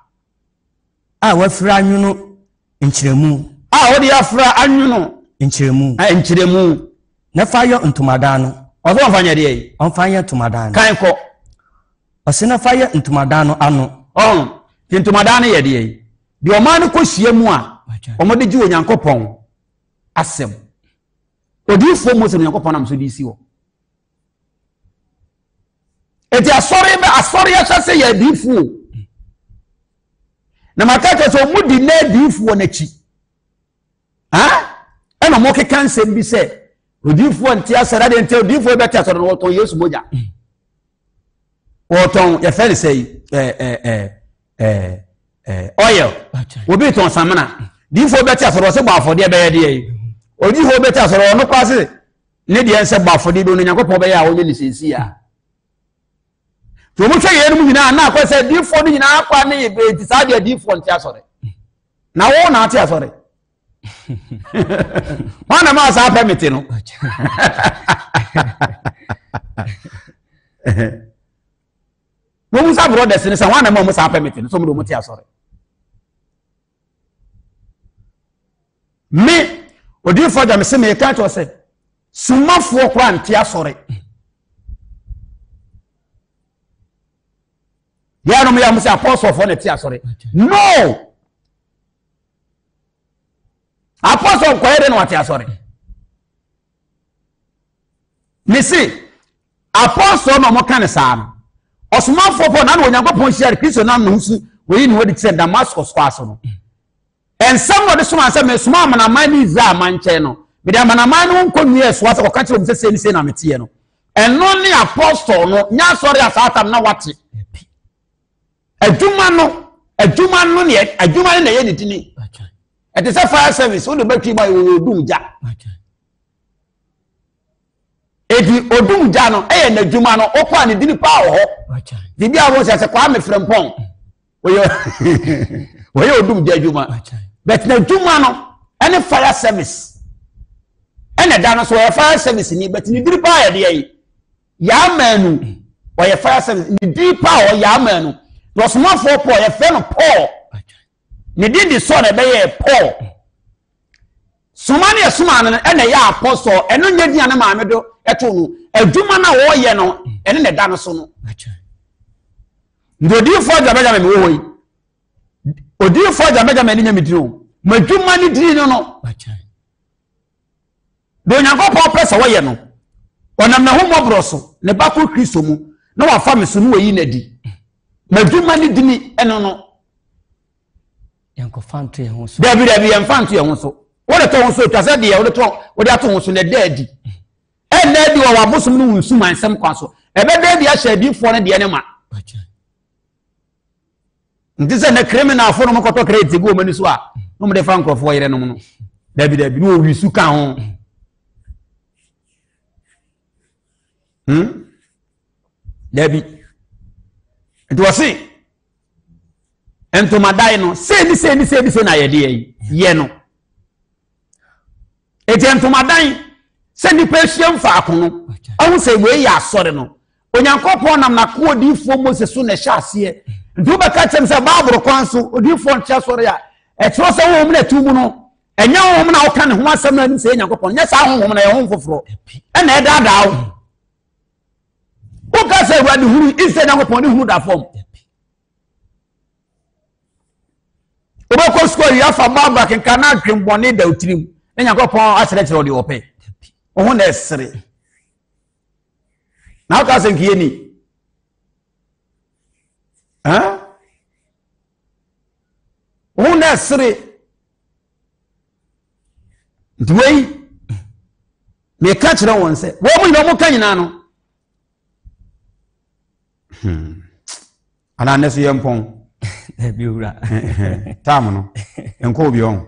[SPEAKER 2] A wɔafira anwono nkyerɛmu.
[SPEAKER 1] A wɔde afra anwono.
[SPEAKER 2] Nkyerɛmu.
[SPEAKER 1] Nkyerɛmu.
[SPEAKER 2] Na fa yɔ ntomadan no.
[SPEAKER 1] Ɔsɛ ɔmfa nyɛ deɛ yi.
[SPEAKER 2] Ɔmfa nyɛ ntomadan no.
[SPEAKER 1] Kan kɔ.
[SPEAKER 2] Ɔsɛ na fa yɛ ntomadan no ano.
[SPEAKER 1] Ɔn, nti ntomadan no yɛ deɛ yi. Deɛ ɔman no kɔ hyia mu a, wɔde gye Onyankopɔn asɛm. Odiyifoɔ Mose na Onyankopɔn nam so de si hɔ. Eti asɔre bɛ asɔre ahyɛ sɛ yɛ adiifoɔ na maka kyerɛ sɛ wɔn di nna adiifoɔ n'akyi ɛna wɔn keka nsɛm bi sɛ odiifoɔ nte asɔre adeɛ nte odiifoɔ bɛte asɔre no wɔtɔn Yesu mogya wɔtɔn yɛfɛ ne sɛ ɛɛ ɛɛ ɛɛ ɛɛ oil obi tɔn samina diifoɔ bɛte asɔre ɔsɛ bɔ afɔdeɛ bɛyɛ deɛ yi odiifoɔ bɛte asɔre ɔno kora se ne deɛ nsɛ bɔ afɔdeɛ bi ɔno Nyankopɔn bɛyɛ a ɔnyɛ ne sɛsi a nti wɔn hwɛ yɛn mu nyinaa na akɔ sɛ adiifoɔ no nyinaa akɔ ne yɛ bɛyɛ nti saa deɛ adiifoɔ nte asɔre na wɔn na ate asɔre wɔn na maa saa pɛmiti no wɔn mu sa brothers ne sɛ wɔn na maa wɔn saa pɛmiti no so wɔn de wɔn te asɔre. Me, odiyifoɔ agya, mese meka kyerɛ sɛ somafoɔ koraa nte asɔre. Yɛnom yɛ mo sɛ apɔsɔfoɔ na ɛte asɔre. No! Apɔsɔ nkɔyɛ dɛ na wate asɔre. Mese apɔsɔ na wɔka ne saa no. Ɔsomafoɔ pɔ na na Onyankopɔn hyia no Kristo nam ne ho so wɔyi ne ho adi kyerɛ Damascus kɔ aso no. Nsɛm na ɔde somaa sɛ mesoma amanaman ne Israel aman nkyɛn no, mede amanaman no nkɔ nnua ɛsoa sɛ kɔka kyerɛ wɔn sɛ sei ne sei na meteɛ no. Ɛno ne apɔstol no, nyɛ asɔre a saa tam na wate. Adwuma no, adwuma no ne adwuma no na ɛyɛ ne dini. Ɛte sɛ fire service, wode bɛtwi ma ɛwɔ dum gya. Eti odum gya no ɛyɛ n'adwuma no ɔkɔ a ne dini paa wɔ hɔ. Biribi a wɔn sɛ sɛ Kwame Frempɔn wɔyɛ wɔyɛ odum gya adwuma. But n'adwuma no ɛne fire service ɛna ɛda no so ɔyɛ fire service ni but ne dini paa yɛ deɛ yi Yaamanu ɔyɛ fire service ne dini paa ɔyɛ Yaamanu na ɔsomafoɔ Paul yɛfrɛ no Paul. Ne din de Saul na ɛbɛyɛɛ Paul. Soma ne ɛsomaa no no ɛna ɛyɛ apɔsɔl. Ɛno nyɛ din a ne maame do ɛto no. Adwuma no a ɔreyɛ no ɛne na ɛda no so no. Nti odiyifoɔ agya Benjamin wɔ hɔ yi. Odiyifoɔ agya Benjamin ne nyɛ me din o. M'adwuma ne din no no. Deɛ Onyankopɔn pɛ sɛ wɔyɛ no, ɔnam n'ahummɔborɔ so, ne ba koro Kristo mu, na wafa me so na wayi no adi. M'adwuma ne dini ɛno no.
[SPEAKER 2] Yɛnkɔfa nto yɛn ho so.
[SPEAKER 1] Dabi dabi yɛmfa nto yɛn ho so. Wode to ho so atwa sɛ deɛ wode to wode ato ho so na ɛda adi. Ɛnna adi wɔ w'abosom ne wo nsumansɛm kwan so. Ɛbɛda adi ahyɛ adiyifoɔ no deɛ ne ma. Nti sɛ na criminalfo no kɔtɔ crate gu wɔn ani so a na wɔde fa nkurɔfoɔ yerenom no dabi dabi na wɔwi su ka ho Dabi nti wɔse ntomadan no sei ne sei ne sei ne sei na yɛde yɛ yɛ no. Eti ntomadan sɛ nnipa ahyiam faako no, ahu sɛ wei yɛ asɔre no. Onyankopɔn nam n'akoa odiyifoɔ Mose so na ɛhyɛ aseɛ. Nti wobɛka kyerɛ me sɛ Bible kwan so odiyifoɔ nte asɔre a, ɛkyerɛ sɛ honhom na ɛte mu no, ɛnyɛ honhom na woka ne ho asɛm no anim sɛ ɛyɛ Nyankopɔn. Nyɛ saa honhom na ɛyɛ honhom foforɔ ɛna ɛdaadaa wo. Woka sɛ Awurade hunu Israel Nyankopɔn ne hunu da fam. Wobɛkɔ sukuu awie afa Bible akenkan na adwemmɔne da wo tirim na Nyankopɔn akyerɛkyerɛ wo deɛ ɔpɛ. Wo ho na ɛsere. Na woka sɛ nkiyɛ ni. Wo ho na ɛsere. Nti wei meka kyerɛ wɔn sɛ wɔn mu nyinaa wɔn ka nyinaa no. Anaa nnɛ so yɛ mpɔn.
[SPEAKER 2] Dabi owura.
[SPEAKER 1] Taam no, nkɔ obi ɔn.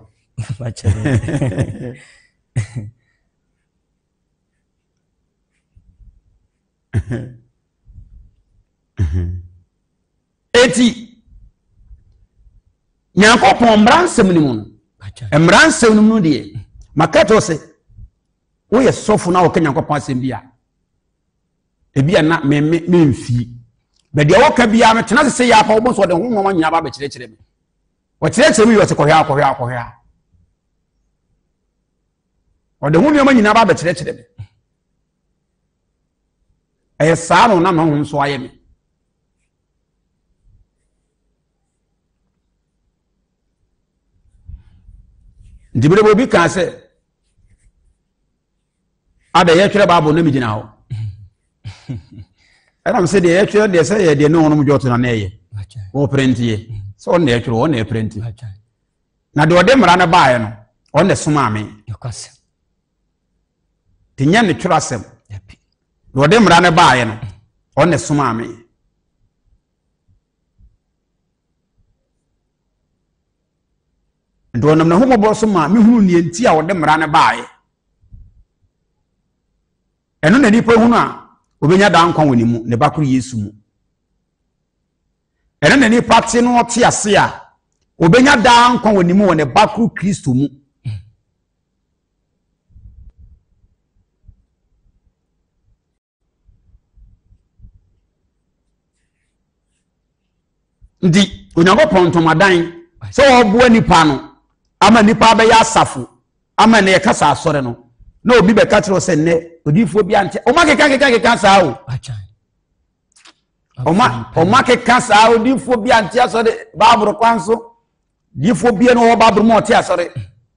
[SPEAKER 1] Eti Nyankopɔn mmara nsɛm no mu no, mmara nsɛm no mu no deɛ, maka kyerɛ sɛ woyɛ sɔfo na wɔka Nyankopɔn asɛm bi a, ebi a na me me memfie bɛ deɛ wɔka biara metena ase sɛ yɛ apa wɔbɔ nso ɔde ho nneɛma nyinaa ba bɛkyerɛkyerɛ me wɔkyerɛkyerɛ me yɛ ɔsɛ kɔhwɛ akɔhwɛ akɔhwɛ a ɔde ho nneɛma nyinaa ba bɛkyerɛkyerɛ me ɛyɛ saa na ɔnam honhom so ayɛ me nti bere bɛ obi kaa sɛ Ada yɛtwerɛ Bible na megyina hɔ. Ɛnam sɛ deɛ yɛtwerɛ deɛ sɛ yɛ deɛ ne wɔnom dwɔto na na ɛyɛ. Wɔprenteɛ. Sɛ ɔno na ɛtwerɛ, ɔno na ɛprente. Na deɛ ɔde mmara no baeɛ no, ɔno na ɛsomaa me. Te nyɛ ne twerɛ asɛm. Deɛ ɔde mmara no baeɛ no, ɔno na ɛsomaa me. Nti ɔnam n'ahummɔborɔ so maa mehunu nea nti a ɔde mmara no baeɛ. Ɛno na nipa hunu a obenya daa nkwa wɔ ne mu, ne ba koro Yesu mu. Ɛno na nipa te no ɔte ase a obenya daa nkwa wɔ ne mu wɔ ne ba koro Kristo mu. Nti Onyankopɔn ntomadan sɛ ɔboa nipa no ama nipa abɛyɛ asafo ama ne yɛka sɛ asɔre no na obi bɛka kyerɛ sɛ nnɛ odiifoɔ bi ante ɔma keka keka keka saa o ɔma ɔma keka saa odiifoɔ bi ante asɔre baabolo kwan so diifoɔ bi no ɔwɔ baabolo mu ɔte asɔre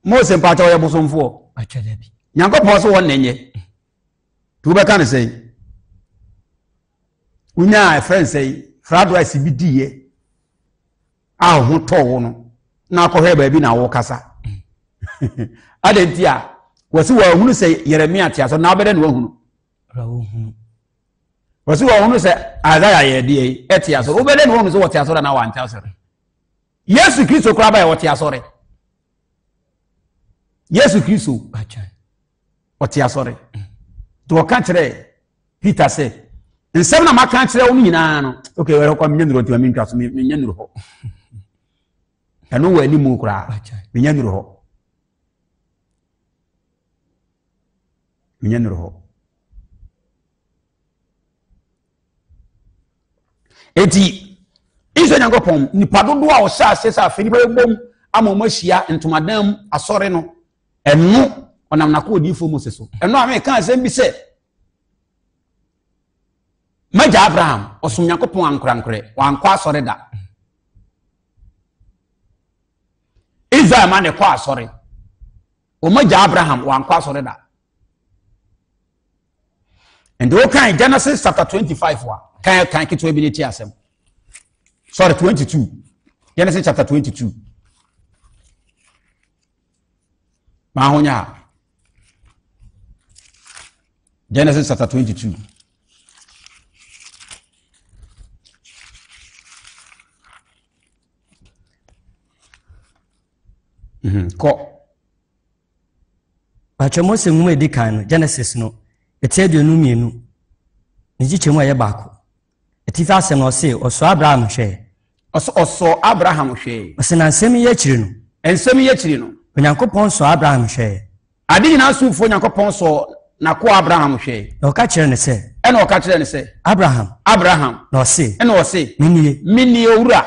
[SPEAKER 1] Mose mpakyɛ ɔyɛ bosomfoɔ Nyankopɔn so wɔn na ɛnyɛ nti wobɛka no sɛn wonyaa ɛfrɛ no sɛn fried rice bi diiɛ a wo ho tɔɔ wo no na akɔhwɛ baabi na wokasa adɛn nti a wɔsi wɔahunu sɛ Yeremia te asɔ na abɛdɛ na wahunu wɔsi wɔahunu sɛ Isaiah yɛ deɛ yi ɛte asɔre wobɛdɛ na wahunu sɛ wɔte asɔre na wante asɔre Yesu Kristo koraa bɛyɛ wɔte asɔre Yesu Kristo ɔte asɔre. Nti ɔka kyerɛɛ Peter sɛ, nsɛm na maka akyerɛ wo no nyinaa no, ok, ɛhɔ kɔ menya nuru nti ma mentwa so, menya nuru hɔ. Ɛno wɔ anim koraa, menya nuru hɔ. Menya nuru hɔ. Eti Israel Nyankopɔn nipa dodoɔ a ɔhyɛ aseɛ sɛ afei nipa bɛbom ama wɔn ahyia ntomadan mu asɔre no ɛno ɔnam n'akɔ odiyifoɔ Mose so ɛno a meka asɛm bi sɛ magya Abraham ɔsom Nyankopɔn ankorankorɛ wankɔ asɔre da Israel ma na ɛkɔ asɔre wɔn agya Abraham wankɔ asɔre da nti wokan Genesis chapter 25 a kan kan ketewa bi ne ti asɛm sorry 22 Genesis chapter 22 maa ho nya Genesis chapter 22 Kɔ.
[SPEAKER 2] Pakyɛ Mose nwoma a ɛdi kan no, Genesis no, ɛti 22, ne nkyekyɛmu a ɛyɛ baako. Atifi asɛm no ɔse, ɔsɔɔ Abraham hwɛɛ.
[SPEAKER 1] Ɔsɛ ɔsɔɔ Abraham hwɛɛ.
[SPEAKER 2] Ɔse na nsɛm yi akyiri no.
[SPEAKER 1] Nsɛm yi akyiri no.
[SPEAKER 2] Onyankopɔn sɔɔ Abraham hwɛɛ.
[SPEAKER 1] Ade nyinaa somfoɔ Nyankopɔn sɔɔ n'akoa Abraham hwɛe.
[SPEAKER 2] Na ɔka kyerɛɛ no sɛ.
[SPEAKER 1] Ɛna ɔka kyerɛɛ no sɛ.
[SPEAKER 2] Abraham.
[SPEAKER 1] Abraham.
[SPEAKER 2] Na ɔse.
[SPEAKER 1] Ɛna ɔse.
[SPEAKER 2] Menie.
[SPEAKER 1] Menie, owura.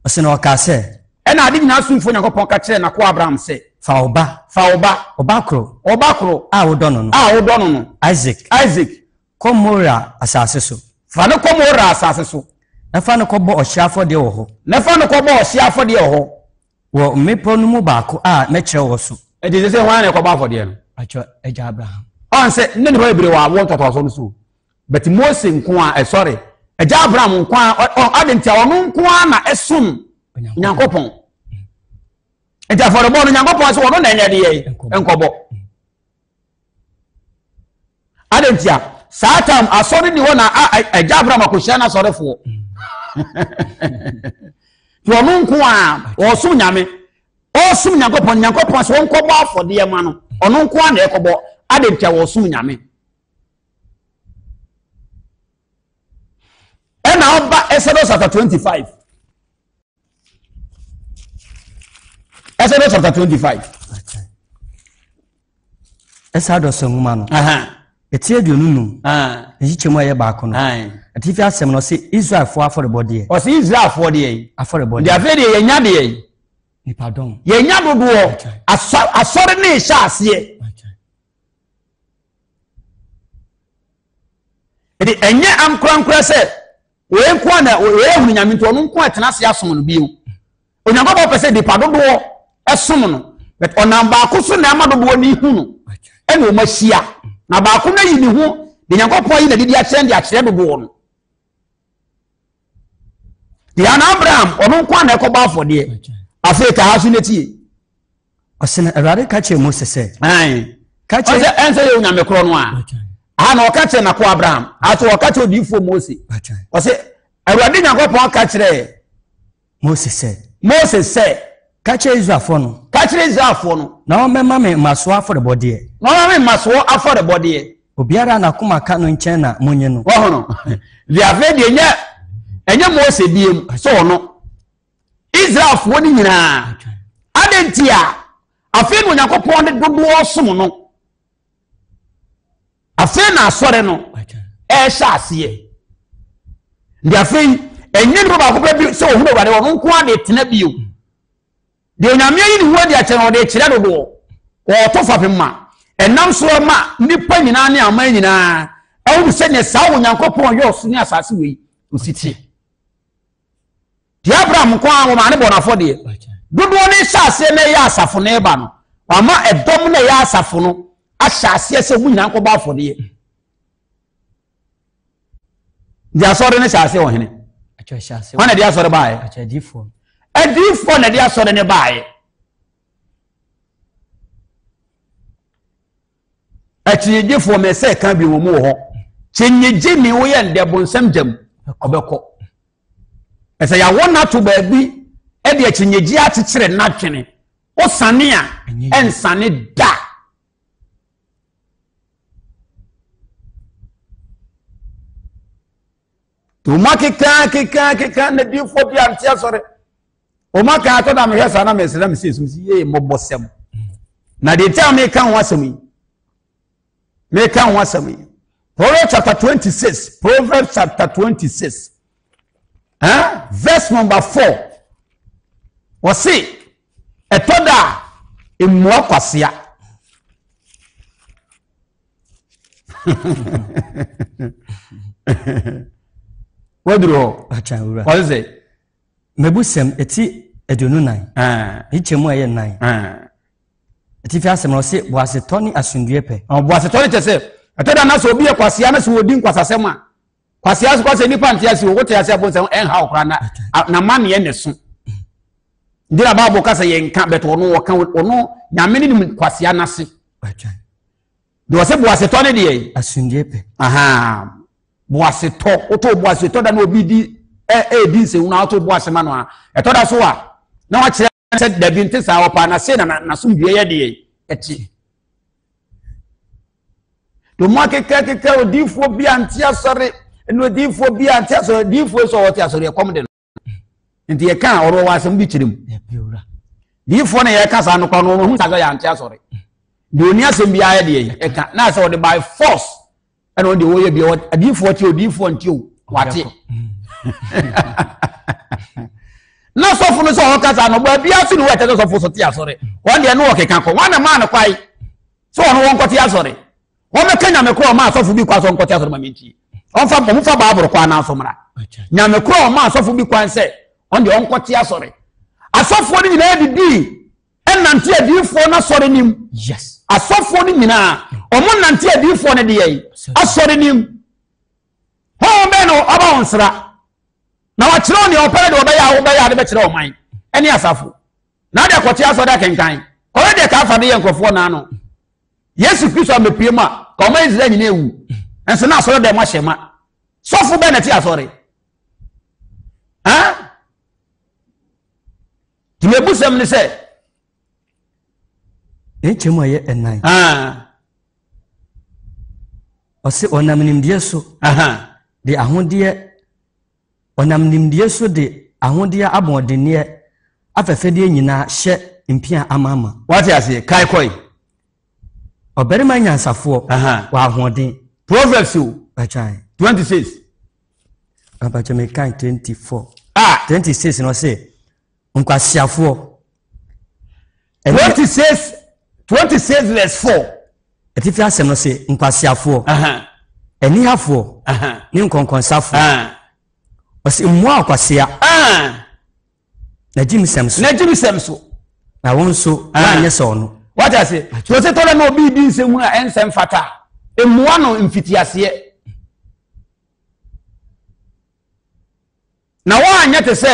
[SPEAKER 2] Ɔse na ɔkaa sɛ.
[SPEAKER 1] Ɛna ade nyinaa somfoɔ Nyankopɔn ka kyerɛɛ n'akoa Abraham sɛ.
[SPEAKER 2] Fa wo ba.
[SPEAKER 1] Fa wo ba.
[SPEAKER 2] Wo ba koro.
[SPEAKER 1] Wo ba koro.
[SPEAKER 2] A wodɔ no no.
[SPEAKER 1] A wodɔ no no.
[SPEAKER 2] Isak.
[SPEAKER 1] Isak.
[SPEAKER 2] Kɔ Moria asase so.
[SPEAKER 1] Fa no kɔ Moria asase so.
[SPEAKER 2] Na fa no kɔbɔ ɔhyeɛ afɔdeɛ wɔ hɔ.
[SPEAKER 1] Na fa no kɔbɔ ɔhyeɛ afɔdeɛ wɔ hɔ.
[SPEAKER 2] Wɔ mmepɔ no mu baako a mɛkyerɛ wo so.
[SPEAKER 1] Enti sɛ sɛ hwan na ɛkɔbɔ afɔdeɛ no?
[SPEAKER 2] Atwa agya Abraham.
[SPEAKER 1] Ɔn sɛ ne nipa bebree wɔ awoɔ ntoatoasoɔ no so. But Mose nko a eh, sorry, agya Abraham nko a ɔ ade nti a ɔno nko a na ɛsom Nyankopɔn. Nti afɔrebɔ no Nyankopɔn sɛ ɔno na ɛnyɛ deɛ nkɔbɔ. Adɛn ntia? Saa time asɔre ni hɔ na agya Abraham akɔhyia n'asɔrefoɔ. Nti ɔno nko a ɔsom Nyame, ɔsom Nyankopɔn, Nyankopɔn sɛ ɔnkɔbɔ afɔdeɛ ma no, ɔno nko a na ɛkɔbɔ. Adɛn ntia ɔsom Nyame? Ɛna ɔba Exodus chapter 25. Exodus chapter 25.
[SPEAKER 2] Exodus nwoma no. Ɛti 25. Nkyekyɛmu a ɛyɛ baako no. Atifi asɛm no ɔse Israelfoɔ afɔrebɔdeɛ.
[SPEAKER 1] Ɔse Israelfoɔ deɛ yi.
[SPEAKER 2] Afɔrebɔdeɛ.
[SPEAKER 1] Deɛ afei deɛ yɛnya deɛ yi.
[SPEAKER 2] Nipadɔm.
[SPEAKER 1] Yɛnya dodoɔ. Asɔre ne hyɛ aseɛ. Ɛde ɛnyɛ ankorankora sɛ wei nko a na wei ahunu nyame nti ɔno nko a tena ase asom no bio. Onyankopɔn pɛ sɛ nipa dodoɔ ɛsom no, but ɔnam baako so na ɛma dodoɔ no hu no ɛna wɔn ahyia. Na baako no ayi ne ho de Nyankopɔn ayi n'adidi akyerɛ de akyerɛ dodoɔ no. Deɛ ana Abraham ɔno nko a na ɛkɔbɔ afɔdeɛ. Afei ka ha so n'etie.
[SPEAKER 2] Ɔsɛ na Awurade ka kyerɛ Mose sɛ.
[SPEAKER 1] Ka kyerɛ. Ɔsɛ ɛnsɛ yɛ onyame korɔ no a. Aha na ɔka kyerɛ n'akoa Abraham. Aso ɔka kyerɛ odiyifoɔ Mose. Ɔsɛ Awurade Nyankopɔn ka kyerɛ.
[SPEAKER 2] Mose sɛ.
[SPEAKER 1] Mose sɛ.
[SPEAKER 2] Ka kyerɛ Israelfoɔ no.
[SPEAKER 1] Ka kyerɛ Israelfoɔ no.
[SPEAKER 2] Na wɔmmɛma me mmasoɔ afɔrebɔdeɛ.
[SPEAKER 1] Na wɔmmɛma me mmasoɔ afɔrebɔdeɛ.
[SPEAKER 2] Obiara a n'akoma ka no nkyɛn na monye no.
[SPEAKER 1] Wɔhono. Deɛ afei deɛ ɛnyɛ ɛnyɛ Mose biem sɛ ɔno. Israelfoɔ no nyinaa. Adɛn nti a afei na Onyankopɔn de dodoɔ som no. Afei na asɔre no ɛrehyɛ aseɛ. Nti afei ɛnyɛ nipa baako pɛ bi sɛ ohunu Awurade ɔno nko ara de tena bio. Deɛ Onyame ayi ne ho adi akyerɛ no ɔde kyerɛ dodoɔ. Ɔɔto fapem ma ɛnam so ma nnipa nyinaa ne aman nyinaa ahunu sɛdeɛ saa Onyankopɔn yɛ ɔso ne asase wei osi teɛ. Deɛ Abraham nko ara wɔmaa ne bɔ n'afɔdeɛ. Dodoɔ no hyɛ aseɛ na ɛyɛ asafo no ɛba no, wama ɛdɔm na ɛyɛ asafo no ahyɛ aseɛ sɛ wɔn nyinaa nkɔbɔ afɔdeɛ. Deɛ asɔre no hyɛ aseɛ wɔ hene. Wɔn na ɛde asɔre baeɛ. Adiifoɔ na ɛde asɔre no baeɛ. Akyinnyegyefoɔ mɛ sɛ ɛka bi wɔn mu wɔ hɔ. Kyinnyegye ni woyɛ ndɛ bonsam gyam ɔbɛkɔ. Ɛsɛ yɛawo no ato baabi de akyinnyegye akyekyere n'adwene. Wosane a, ɛnsane da. Wɔn akeka keka keka na diifoɔ bi ante asɔre. Wɔn aka atɔ na mehwɛ saa na mesrɛ na mesɛ esum si yie mmɔbɔ sɛm. Na deɛ nti a meka ho asɛm yi, meka ho asɛm yi. Proverbs chapter 26, Proverbs chapter 26, eh? verse number 4. Wɔse, ɛtɔ da a, mmua kwasea. Waduru hɔ. Wɔse sɛ.
[SPEAKER 2] Mebusɛm eti 24. Ne kyɛ mu a ɛyɛ nan. Atifi asɛm no ɔse boasetɔ ne asomdwoeɛ pɛ.
[SPEAKER 1] Boasetɔ no kyɛ sɛ ɛtɔ da na sɛ obi yɛ kwasea na sɛ wɔdi nkwasasɛm a kwasea so kwasɛ nipa nte ase o wote ase abɔ nsɛm ɛnha wo koraa na na maneɛ ne so nti na baabo ka sɛ yɛnka bɛtɛ ɔno ɔka ɔno nyame ne nim kwasea n'ase deɛ ɔsɛ boasetɔ ne deɛ
[SPEAKER 2] asomdwoeɛ pɛ
[SPEAKER 1] boasetɔ woto boasetɔ da na obi di ɛɛdi nsɛnhu na woto boase ma no a ɛtɔ da so a na wakyerɛ sɛ dabi nte saa ɔpaa na sei na n'asomdwoeɛ yɛ deɛ ɛte Domo akekakeka odiifoɔ bi ante asɔre ɛna odiifoɔ bi ante asɔre odiifoɔ sɛ ɔte asɔre ɛkɔm de no nti yɛka a ɔno ɔwɔ asɛm bi kyerɛ mu diifoɔ na yɛka saa no kora no ɔno hu sɛ yɛ ante asɔre deɛ ɔni asɛm bi ayɛ deɛ ɛka na sɛ ɔde by force ɛna ɔde wɔyɛ bi adiifoɔ te odiifoɔ nte o wate na sɔfo no sɛ ɔka saa no baabi ase ne wɔ ɛkyɛ sɛ sɔfo so te asɔre wɔn deɛ ne wɔkeka kɔ wɔn na maa no kwae sɛ ɔno wɔnkɔte asɔre wɔbɛka nyame korɔ ɔma asɔfo bi kwan sɛ ɔnkɔte asɔre ma mentie ɔmfa ɔmfa baaboro kwan no aso mmra nyame korɔ ɔma asɔfo bi kwan sɛ ɔn deɛ ɔnkɔte asɔre asɔfoɔ no nyinaa didii ɛnante adiifoɔ no asɔre nim
[SPEAKER 2] yes
[SPEAKER 1] asɔfoɔ no nyinaa ɔmo nante adiifoɔ no deɛ asɔre nim honhom bɛn na ɔba wɔn sra na wakyerɛ nea ɔpɛ no deɛ ɔbɛyɛ a wobɛyɛ ade bɛkyerɛ ɔman ɛne asafo na ade akɔte asɔre akenkan kɔyɛ deɛ kaafa de yɛ nkurɔfoɔ naa no yesu kristo amepie mu a ka ɔma israel nyinaa ewu nso na asɔre dɛm ahyɛ ma sɔfo bɛn na ɛte asɔre ha tìmɛ ebusɛm ne sɛ.
[SPEAKER 2] Nkyɛn mu a ɛyɛ ɛnan. Ɔse ɔnam nimdeɛ so de ahodeɛ Ɔnam nimdeɛ so de ahodeɛ aboɔdenneɛ afɛfɛdeɛ nyinaa hyɛ mpia amaama.
[SPEAKER 1] Wate aseɛ? Kae kɔe.
[SPEAKER 2] Ɔbarima nyansafoɔ wɔ ahoɔden.
[SPEAKER 1] Proverbs o.
[SPEAKER 2] Atwan.
[SPEAKER 1] 26.
[SPEAKER 2] Apakyɛ mekan 24. Ah. 26 na ɔse nkwaseafoɔ.
[SPEAKER 1] 26 26 verse 4.
[SPEAKER 2] Atifi asɛm no se nkwaseafoɔ, anihafoɔ ne nkɔnkɔnsafoɔ. Ɔse mmoa ɔkwasea na gyimisɛm so.
[SPEAKER 1] Na gyimisɛm so.
[SPEAKER 2] Na wo nso woanyɛ sɛ ɔno.
[SPEAKER 1] Wate ase? So ɔsɛ tɔdɛ na obi di nsɛm hunu a ɛnsɛ mfata. Mmoa no mfitiaseɛ. Na woanyɛ te sɛ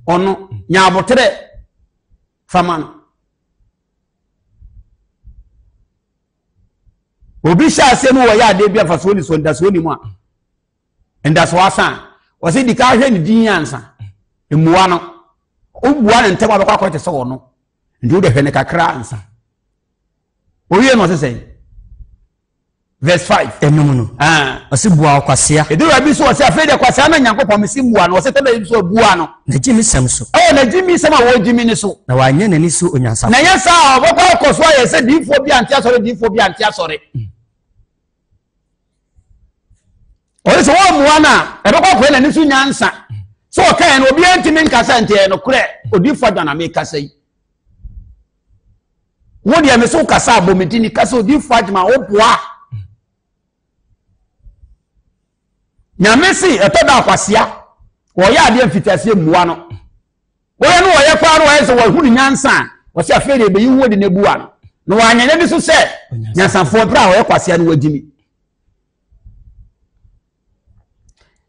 [SPEAKER 1] ɔno. Nya aboterɛ fama no. Obi hyɛ aseɛ no wɔyɛ adeɛ bi afasoɔ ni so ndasoɔ ni mu a ndasoɔ asa a wɔsɛ di ka ahwɛ ne din ansa mmua no wobua ne ntɛm a bɛkɔ akɔyɛ te sɛ ɔno nti wode hwɛ ne kakra ansa owie no ɔsɛ sɛn verse 5
[SPEAKER 2] ɛnum no ah. ɔsɛ bua ɔkwasea
[SPEAKER 1] ɛduru baabi so ɔsɛ afei deɛ kwasea na nyankopɔn mesi mua no ɔsɛ tɛbɛ so bua no
[SPEAKER 2] na gye sɛm so
[SPEAKER 1] ɛwɔ na gye mi sɛm a wɔgye mi ne so
[SPEAKER 2] na wanyɛ n'ani so onyansafo
[SPEAKER 1] na ɛnyɛ saa a ɔbɛkɔ akɔ so ayɛ sɛ diifoɔ bi ante asɔre diifoɔ bi ante asɔre ɔyɛ sɛ wɔmmua no a ɛbɛkɔ akɔyɛ n'ani so nyansa sɛ ɔka yɛn no obiara ntumi nkasa nti ɛyɛ nokorɛ odiifoɔ adwa na mekasa yi wo deɛ me so kasa abɔ me din kasa odiifoɔ adwuma woboa nyame se ɛtɔ da akwasea wɔyɛ adeɛ mfitiaseɛ mmua no wɔyɛ no wɔyɛ koraa no wɔyɛ sɛ wɔhu ne nyansa a wɔsɛ afei deɛ ɛbɛyi ho de no abua no na wɔanyɛ n'ani so sɛ nyansafoɔ berɛ a wɔyɛ kwasea no wɔagyimi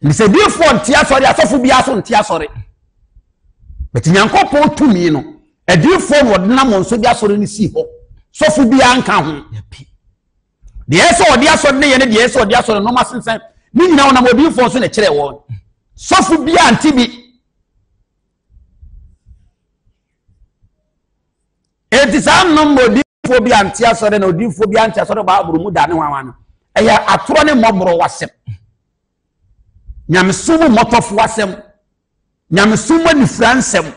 [SPEAKER 1] Sɛ diifoɔ nte asɔre, asɔfo biara so nte asɔre. But Nyankopɔn tumi no, adiifoɔ na wɔde nam wɔn so de asɔre no sii hɔ. Sɔfo biara nka ho. Deɛ ɛsɛ ɔde asɔre no yɛ ne deɛ ɛsɛ ɔde asɔre no nɔɔma sensɛn ne nyinaa wɔnam odiifoɔ so na ɛkyerɛ wɔn. Sɔfo biara nte bi. Enti saa nnɔm ma odiifoɔ bi ante asɔre na odiifoɔ bi ante asɔre baabolo mu da ne hwanwa no ɛyɛ atorɔ ne mmɔborɔ wasɛm. Nyamesom mu mmɔtɔfoɔ asɛm. Nyamesom mu anifira nsɛm.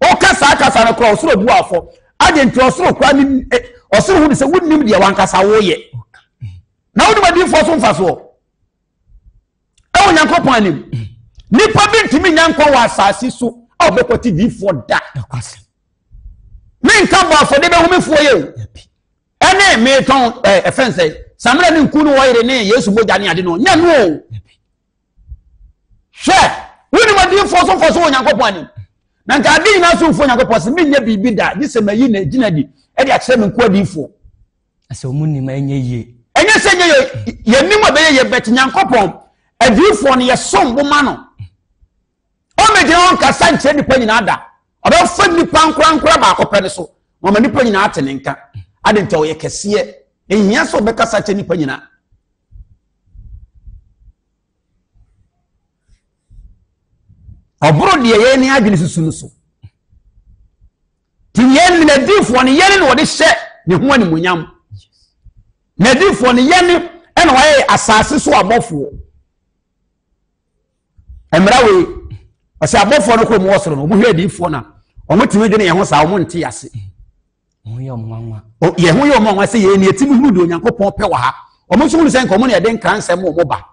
[SPEAKER 1] Woka saa kasa no koraa ɔsoro bu afɔ. Ade nti ɔsoro koraa nim eh, ɔsoro hu ne sɛ wonnim deɛ wankasa woyɛ. Na wonim adiyifoɔ so mfasoɔ. Ɛwɔ Nyankopɔn anim. Nipa bi ntumi nya nkwa wɔ asase so a ɔbɛkɔte diyifoɔ da. Menka bɔ afɔde bɛhu me foɔ yɛ o. Ɛne metɔn ɛfɛn sɛ samina ne nku ne wɔyere ne Yesu mogya ne ade no nyɛ no o. Hwɛ, wonim adiyifoɔ so mfasoɔ wɔ Nyankopɔn anim. Na nka ade nyinaa so mfoɔ Nyankopɔn sɛ menyɛ biribi da gye sɛ mayi na gyina di ɛde akyerɛ me nko adiyifoɔ.
[SPEAKER 2] Sɛ wɔn nim ɛnyɛ yie.
[SPEAKER 1] Ɛnyɛ sɛ ɛnyɛ yie, yɛnim a ɛbɛyɛ yie but Nyankopɔn adiyifoɔ no yɛsom bo ma no. Ɔmmɛgyina hɔ nkasa nkyerɛ nnipa nyinaa da. Ɔbɛfa nnipa nkorankora baako pɛ no so na ɔma nnipa nyinaa ate ne nka. Ade nti ɔyɛ kɛseɛ. Ɛhia sɛ ɔbɛkasa kyerɛ nnipa nyinaa. Ɔboro deɛ yɛn ne adwene susu no so. Nti yɛn n'adiifoɔ no yɛne na wɔde hyɛ ne ho animuonyam. N'adiifoɔ no yɛne ɛna wɔayɛ asase so abɔfoɔ. Mmara wei ɔsɛ abɔfoɔ no kɔ mu wɔ soro no wɔn hwɛ adiifoɔ no a wɔn tumi dwene yɛn ho saa wɔn nte ase.
[SPEAKER 2] Yɛn ho
[SPEAKER 1] yɛ wɔn nwanwa sɛ yɛn ni etimi hunu deɛ Onyankopɔn pɛ wɔ ha. Wɔn nso hunu sɛ nka wɔn na yɛde nkra nsɛm wɔn ba.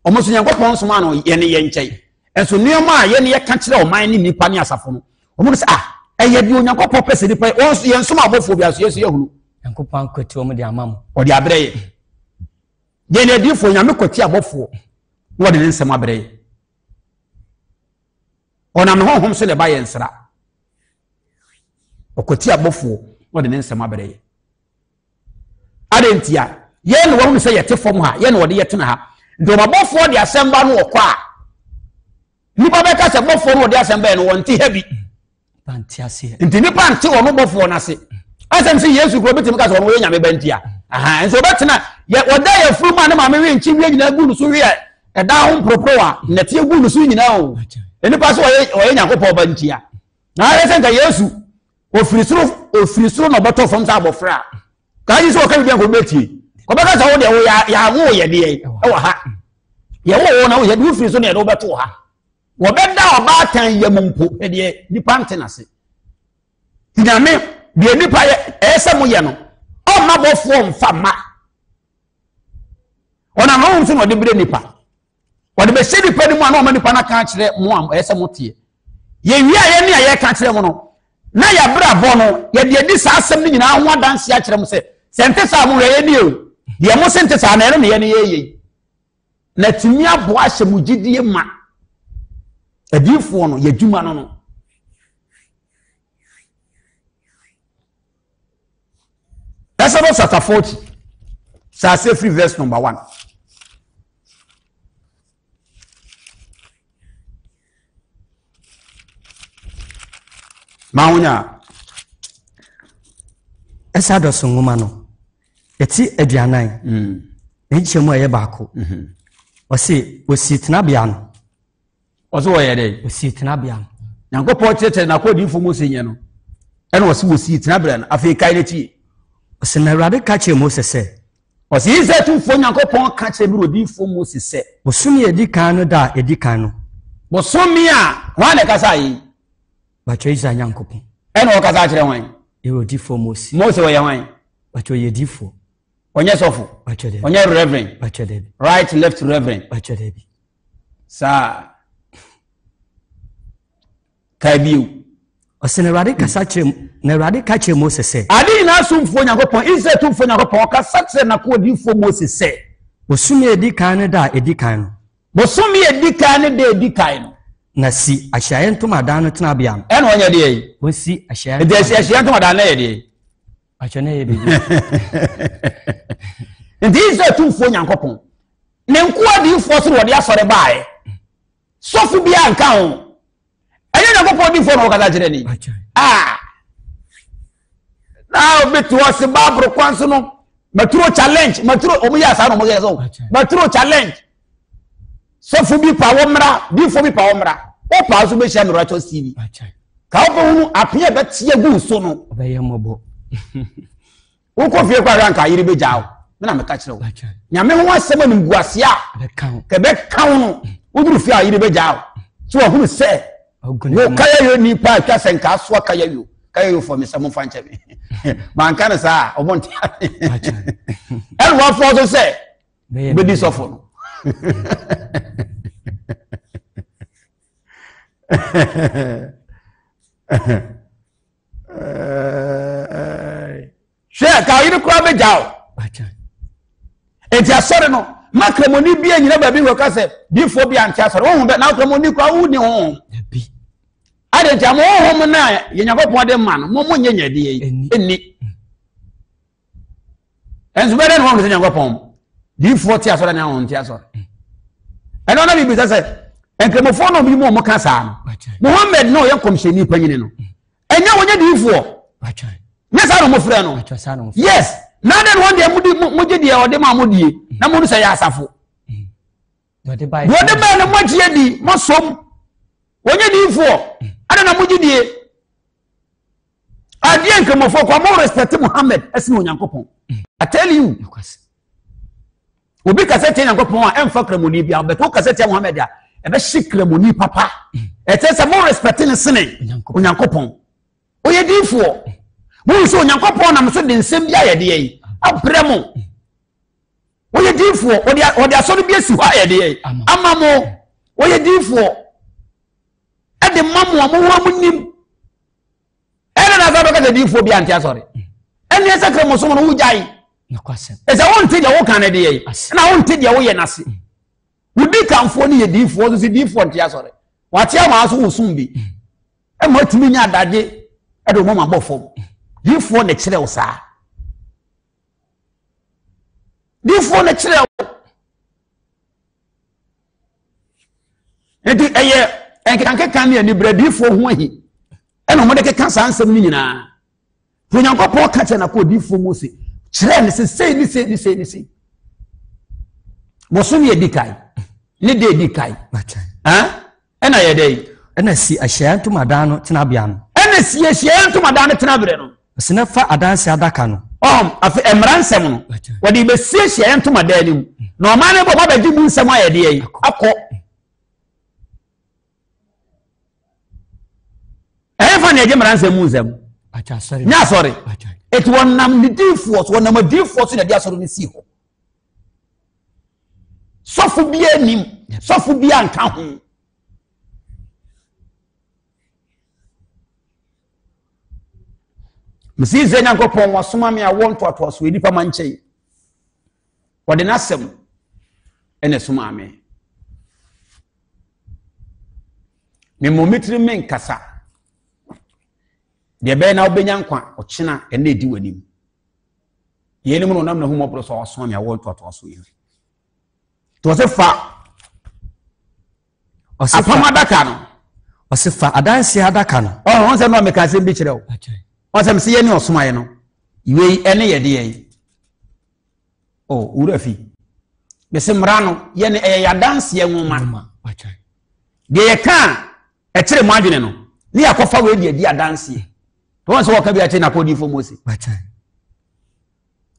[SPEAKER 1] Wɔn nso Nyankopɔn nsoma no yɛn ne yɛn nkyɛn. Nso nneɛma a yɛn yɛka kyerɛ ɔman ne nnipa ne asafo no, wɔn sɛ ah ɛyɛ deɛ Onyankopɔn pɛ sɛ nipa wɔn nso yɛn nsom abɔfoɔ bi aso yɛn nso yɛhunu.
[SPEAKER 2] Nyankopɔn akwati wɔn de ama mo.
[SPEAKER 1] Ɔde abrɛ yɛ. Yɛn adiifoɔ Nyame kwati abɔfoɔ na wɔde ne nsɛm abrɛ yɛ. Ɔnam ne honhom so na ɛba yɛn nsra. Ɔkwati abɔfoɔ na ɔde ne nsɛm abrɛ yɛ. Adɛn ntia? Yɛn na wɔhunu sɛ yɛte fam ha, yɛn na wɔde yɛtena ha. Nti wɔn abɔfoɔ de asɛm ba no wɔkɔ a, nnipa bɛka sɛ bɔfoɔ no wɔde asɛm bɛyɛ no wɔnte ha bi. Nti nnipa nte wɔn bɔfoɔ no ase. Asɛm sɛ Yesu kuro bɛtumi ka sɛ ɔno wɔyɛ nyame ba ntia. Nso wɔbɛtena wɔda yɛ furu mu a ne maame we nkyi wie nyinaa gu no so wie ɛda ho mporoporowa nnɛteɛ gu no so nyinaa o. Nnipa sɛ ɔyɛ Nyankopɔn ba ntia. Na ayɛ sɛ nka Yesu ofiri soro ofiri soro na ɔbɛtɔ fam sɛ abɔfra a kaa yi sɛ ɔka biribi a nka ɔbɛtie ɔbɛka sɛ wo deɛ wo yɛawo wo yɛdeɛ ɛwɔ ha yɛwo wo na woyɛ de wofiri so na yɛde wobɛto ha wɔbɛda ɔbaatan yam mpo ɛdeɛ nipa nte n'ase nyame deɛ nipa yɛ ɛyɛ sɛ moyɛ no ɔmma bɔfoɔ mfa ma ɔnam honhom so na ɔde brɛ nipa wɔde bɛhyɛ nipa no mu a na ɔma nipa no aka akyerɛ mo a ɛyɛ sɛ moteɛ yɛwie a yɛne a yɛka kyerɛ mo no na yɛabrabɔ no yɛde adi saa asɛm no nyinaa ho adanse akyerɛ mo sɛ sɛ nte saa mo hwɛ yɛnie o deɛ mo se nte saa na ɛno ne yɛne yɛyɛ na tumi aboa ahyɛ mo gyidie ma adiifoɔ no yɛadwuma no no Exodus chapter 40 hyɛ aseɛ firi verse number 1. Maa wonya.
[SPEAKER 2] Exodus nwoma no, ɛti 40, ne nkyɛmu a ɛyɛ baako. Ɔse, wɔsii tenabea no.
[SPEAKER 1] Ɔsɛ wɔyɛ dɛ.
[SPEAKER 2] Wɔsii tenabea no.
[SPEAKER 1] Nyankopɔn kyerɛkyerɛ n'akoa diifo Mose nyɛ no, ɛna ɔse wɔsii tenabea no. Afei kae n'akyi.
[SPEAKER 2] Ɔse na Awurade ka kyerɛɛ Mose sɛ.
[SPEAKER 1] Ɔse Israel Tumfoɔ Nyankopɔn ka kyerɛɛ me odiyifoɔ Mose sɛ.
[SPEAKER 2] Bosome a ɛdi kan no da a ɛdi kan no.
[SPEAKER 1] Bosome a, hwan na ɛkasaa yei?
[SPEAKER 2] Bakyɛ Israel Nyankopɔn.
[SPEAKER 1] Ɛna ɔkasa akyerɛ hwan?
[SPEAKER 2] Yɛwɔ odiyifoɔ Mose.
[SPEAKER 1] Mose ɔyɛ hwan?
[SPEAKER 2] Bakyɛ ɔyɛ diyifoɔ.
[SPEAKER 1] Ɔnyɛ sɔfo.
[SPEAKER 2] Bakyɛ daabi.
[SPEAKER 1] Ɔnyɛ reverend.
[SPEAKER 2] Bakyɛ daabi.
[SPEAKER 1] Right left reverend.
[SPEAKER 2] Bakyɛ daabi.
[SPEAKER 1] Saa. Kae bio.
[SPEAKER 2] Ɔsɛ na Awurade kasa kyerɛ na Awurade ka kyerɛ Mose sɛ.
[SPEAKER 1] Ade nyinaa somfoɔ Nyankopɔn, Israel tumfoɔ Nyankopɔn, ɔkasa kyerɛ n'akoa diyifoɔ Mose sɛ.
[SPEAKER 2] Bosome a edi kan no da a edi kan no.
[SPEAKER 1] Bosome a edi kan no da a edi kan no.
[SPEAKER 2] Na si ahyiaeɛ ntomadan no tenabea no.
[SPEAKER 1] Ɛna ɔnyɛ deɛ yi.
[SPEAKER 2] Wɔsi ahyiaeɛ.
[SPEAKER 1] Nti ahyiaeɛ ntomadan no yɛ deɛ yi.
[SPEAKER 2] Atwa na ɛyɛ biribi.
[SPEAKER 1] Nti Israel tumfoɔ Nyankopɔn ne nkoa adiyifoɔ so na wɔde asɔre baeɛ. Sɔfo biara nka ho. Ɛnyɛ Nyankopɔn difoɔ na wɔkasa kyerɛ ni. Ah! Na obi te hɔ se Bible kwan so no maturo challenge maturo wɔn yɛ asa na wɔn yɛ so maturo challenge sɔfo bi pa wɔn mmra difoɔ bi pa wɔn mmra wɔn pa so bɛhyia miraculous tv. Ka wobɛhunu apea a ɛbɛteɛ gu so no.
[SPEAKER 2] Ɔbɛyɛ mmɔbɔ.
[SPEAKER 1] Wokɔ fie kɔ ahwɛ anka yere bɛgyaa wo. Me na meka kyerɛ wo. Nyame ho asɛm animguaseɛ a kɛbɛka wo no, woduru fie a yere bɛgyaa wo. So wahunu sɛ wo kayayo nipa atwa sɛ nka asoa kayayo. Kayayo fɔ me sɛ momfa nkyɛ me. Manka no saa a, ɔmo nte ase. Ɛna wafoɔ so sɛ wobɛdi sɔfo no. Hwɛ, ka ɔyere koraa bɛgya o. Enti asɔre no, ma kramoni bi anyina baabi nkɔka sɛ diifoɔ bi ante asɔre. Wohu bɛ na kramoni koraa wonni honhom. Ade nti ama honhom no a yɛ Nyankopɔn de ma no, mo mo nyɛ nyɛdeɛ yi. Ɛnni. Ɛnso bɛdɛ na wɔn sɛ Nyankopɔn diifoɔ te asɔre ne ahon te asɔre. Ɛno na biribi sɛ sɛ nkramofoɔ na obi mu wɔn ka saa no. Muhammad na ɔyɛ nkɔmhyɛni panyini no. Ɛnyɛ wɔnyɛ diifoɔ. Nyɛ saa na wɔfrɛ no. Yes. Na adɛn na wɔn deɛ mogye deɛ ɔde ma mo die na mo no sɛ yɛ asafo. Deɛ ɔde bae no moagye adi moasom. Wɔnyɛ diifoɔ. Adɛn na mogye die? Adeɛ nkramofoɔ kɔ mo respect Muhammad ɛsene Onyankopɔn. I tell you. Obi kasa tia Nyankopɔn a ɛmfa kramoni bia bɛtɛ wo kasa tia Muhammad a ɛbɛhye kramoni papa. Ɛkyɛ sɛ mo respect ne sene Onyankopɔn. Oyɛ diifoɔ. Mo sɛ Onyankopɔn nam so de nsɛm bi ayɛ deɛ yi abrɛ mo. Oyɛ diifoɔ. Ɔde asɔre bi asi hɔ ayɛ deɛ yi ama mo. Oyɛ diifoɔ. Ɛde ma mo a mo ho mo nim. Ɛna na asa bɛka sɛ diifoɔ bi ante asɔre. Ɛne ɛsɛ kramosom no wogyae. Ɛsɛ wonte deɛ woka no deɛ yi na wonte deɛ woyɛ no ase. Wodi kanfoɔ no yɛ diifoɔ nso sɛ diifoɔ nte asɔre. Wate ama so wosom bi. Ɛma atumi nya adagye ɛde wɔn abɔ fam. Diifoɔ na kyerɛ wo saa. Diifoɔ na kyerɛ wo. Nti ɛyɛ nkekankeka ne anibrɛ diifoɔ ho ahi ɛna wɔde keka saa nsɛm no nyinaa. Nti Onyankopɔn ka kyerɛ n'akoa odiyifoɔ Mose, kyerɛɛ no sɛ sei ne sei ne sei ne sei. Bosome edi kan, ne da edi kan. Ɛna yɛ dɛ yi.
[SPEAKER 2] Ɛna si ahyiaeɛ ntomadan no tenabea no.
[SPEAKER 1] Ɛna si ahyiaeɛ ntomadan no tenaberɛ no.
[SPEAKER 2] Ɔsi na fa adanse adaka no.
[SPEAKER 1] Ɔm afei mmara nsɛm no wɔde bɛsi ahyiaeɛ ntomadan no mu na ɔman no bɔ ɔma bɛgye mu nsɛm ayɛ deɛ yi akɔ. Ɛhefa na yɛgye mmara nsɛm mu nsɛm? Nyɛ asɔre. Eti wɔnam ne diifoɔ so, wɔnam adiifoɔ so na ɛde asɔre no sii hɔ. Sɔfo bi anim, sɔfo bi anka ho. Mesi Israel Nyankopɔn wasoma me awoɔ ntoatoasoɔ nnipa ma nkyɛn. Wɔde n'asɛm ɛna ɛsomaa me. Memmɔ me tirim menkasa. Deɛ ɛbɛyɛ na wobɛnya nkwa ɔkyena ɛna ɛdi w'anim. Yeinom na ɔnam n'ahummɔborɔ so a wasoma me awoɔ ntoatoasoɔ yi. Nti ɔse fa apam adaka no.
[SPEAKER 2] Ɔse fa adanseɛ adaka no.
[SPEAKER 1] Ɔho sɛ no a meka asɛm bi kyerɛ wo. Ɔsɛ mese yɛ ne ɔsomaeɛ no. Wei ɛne yɛdeɛ yi. Oh, wura fi. Mese mmara no, yɛ no ɛyɛ yɛadanseɛ nwoma. Deɛ yɛka a ɛkyerɛ mu adwene no, ne yɛakɔfa wei de adi adanseɛ. Wɔn sɛ wɔka bi akyerɛ n'akɔdifoɔ Mose.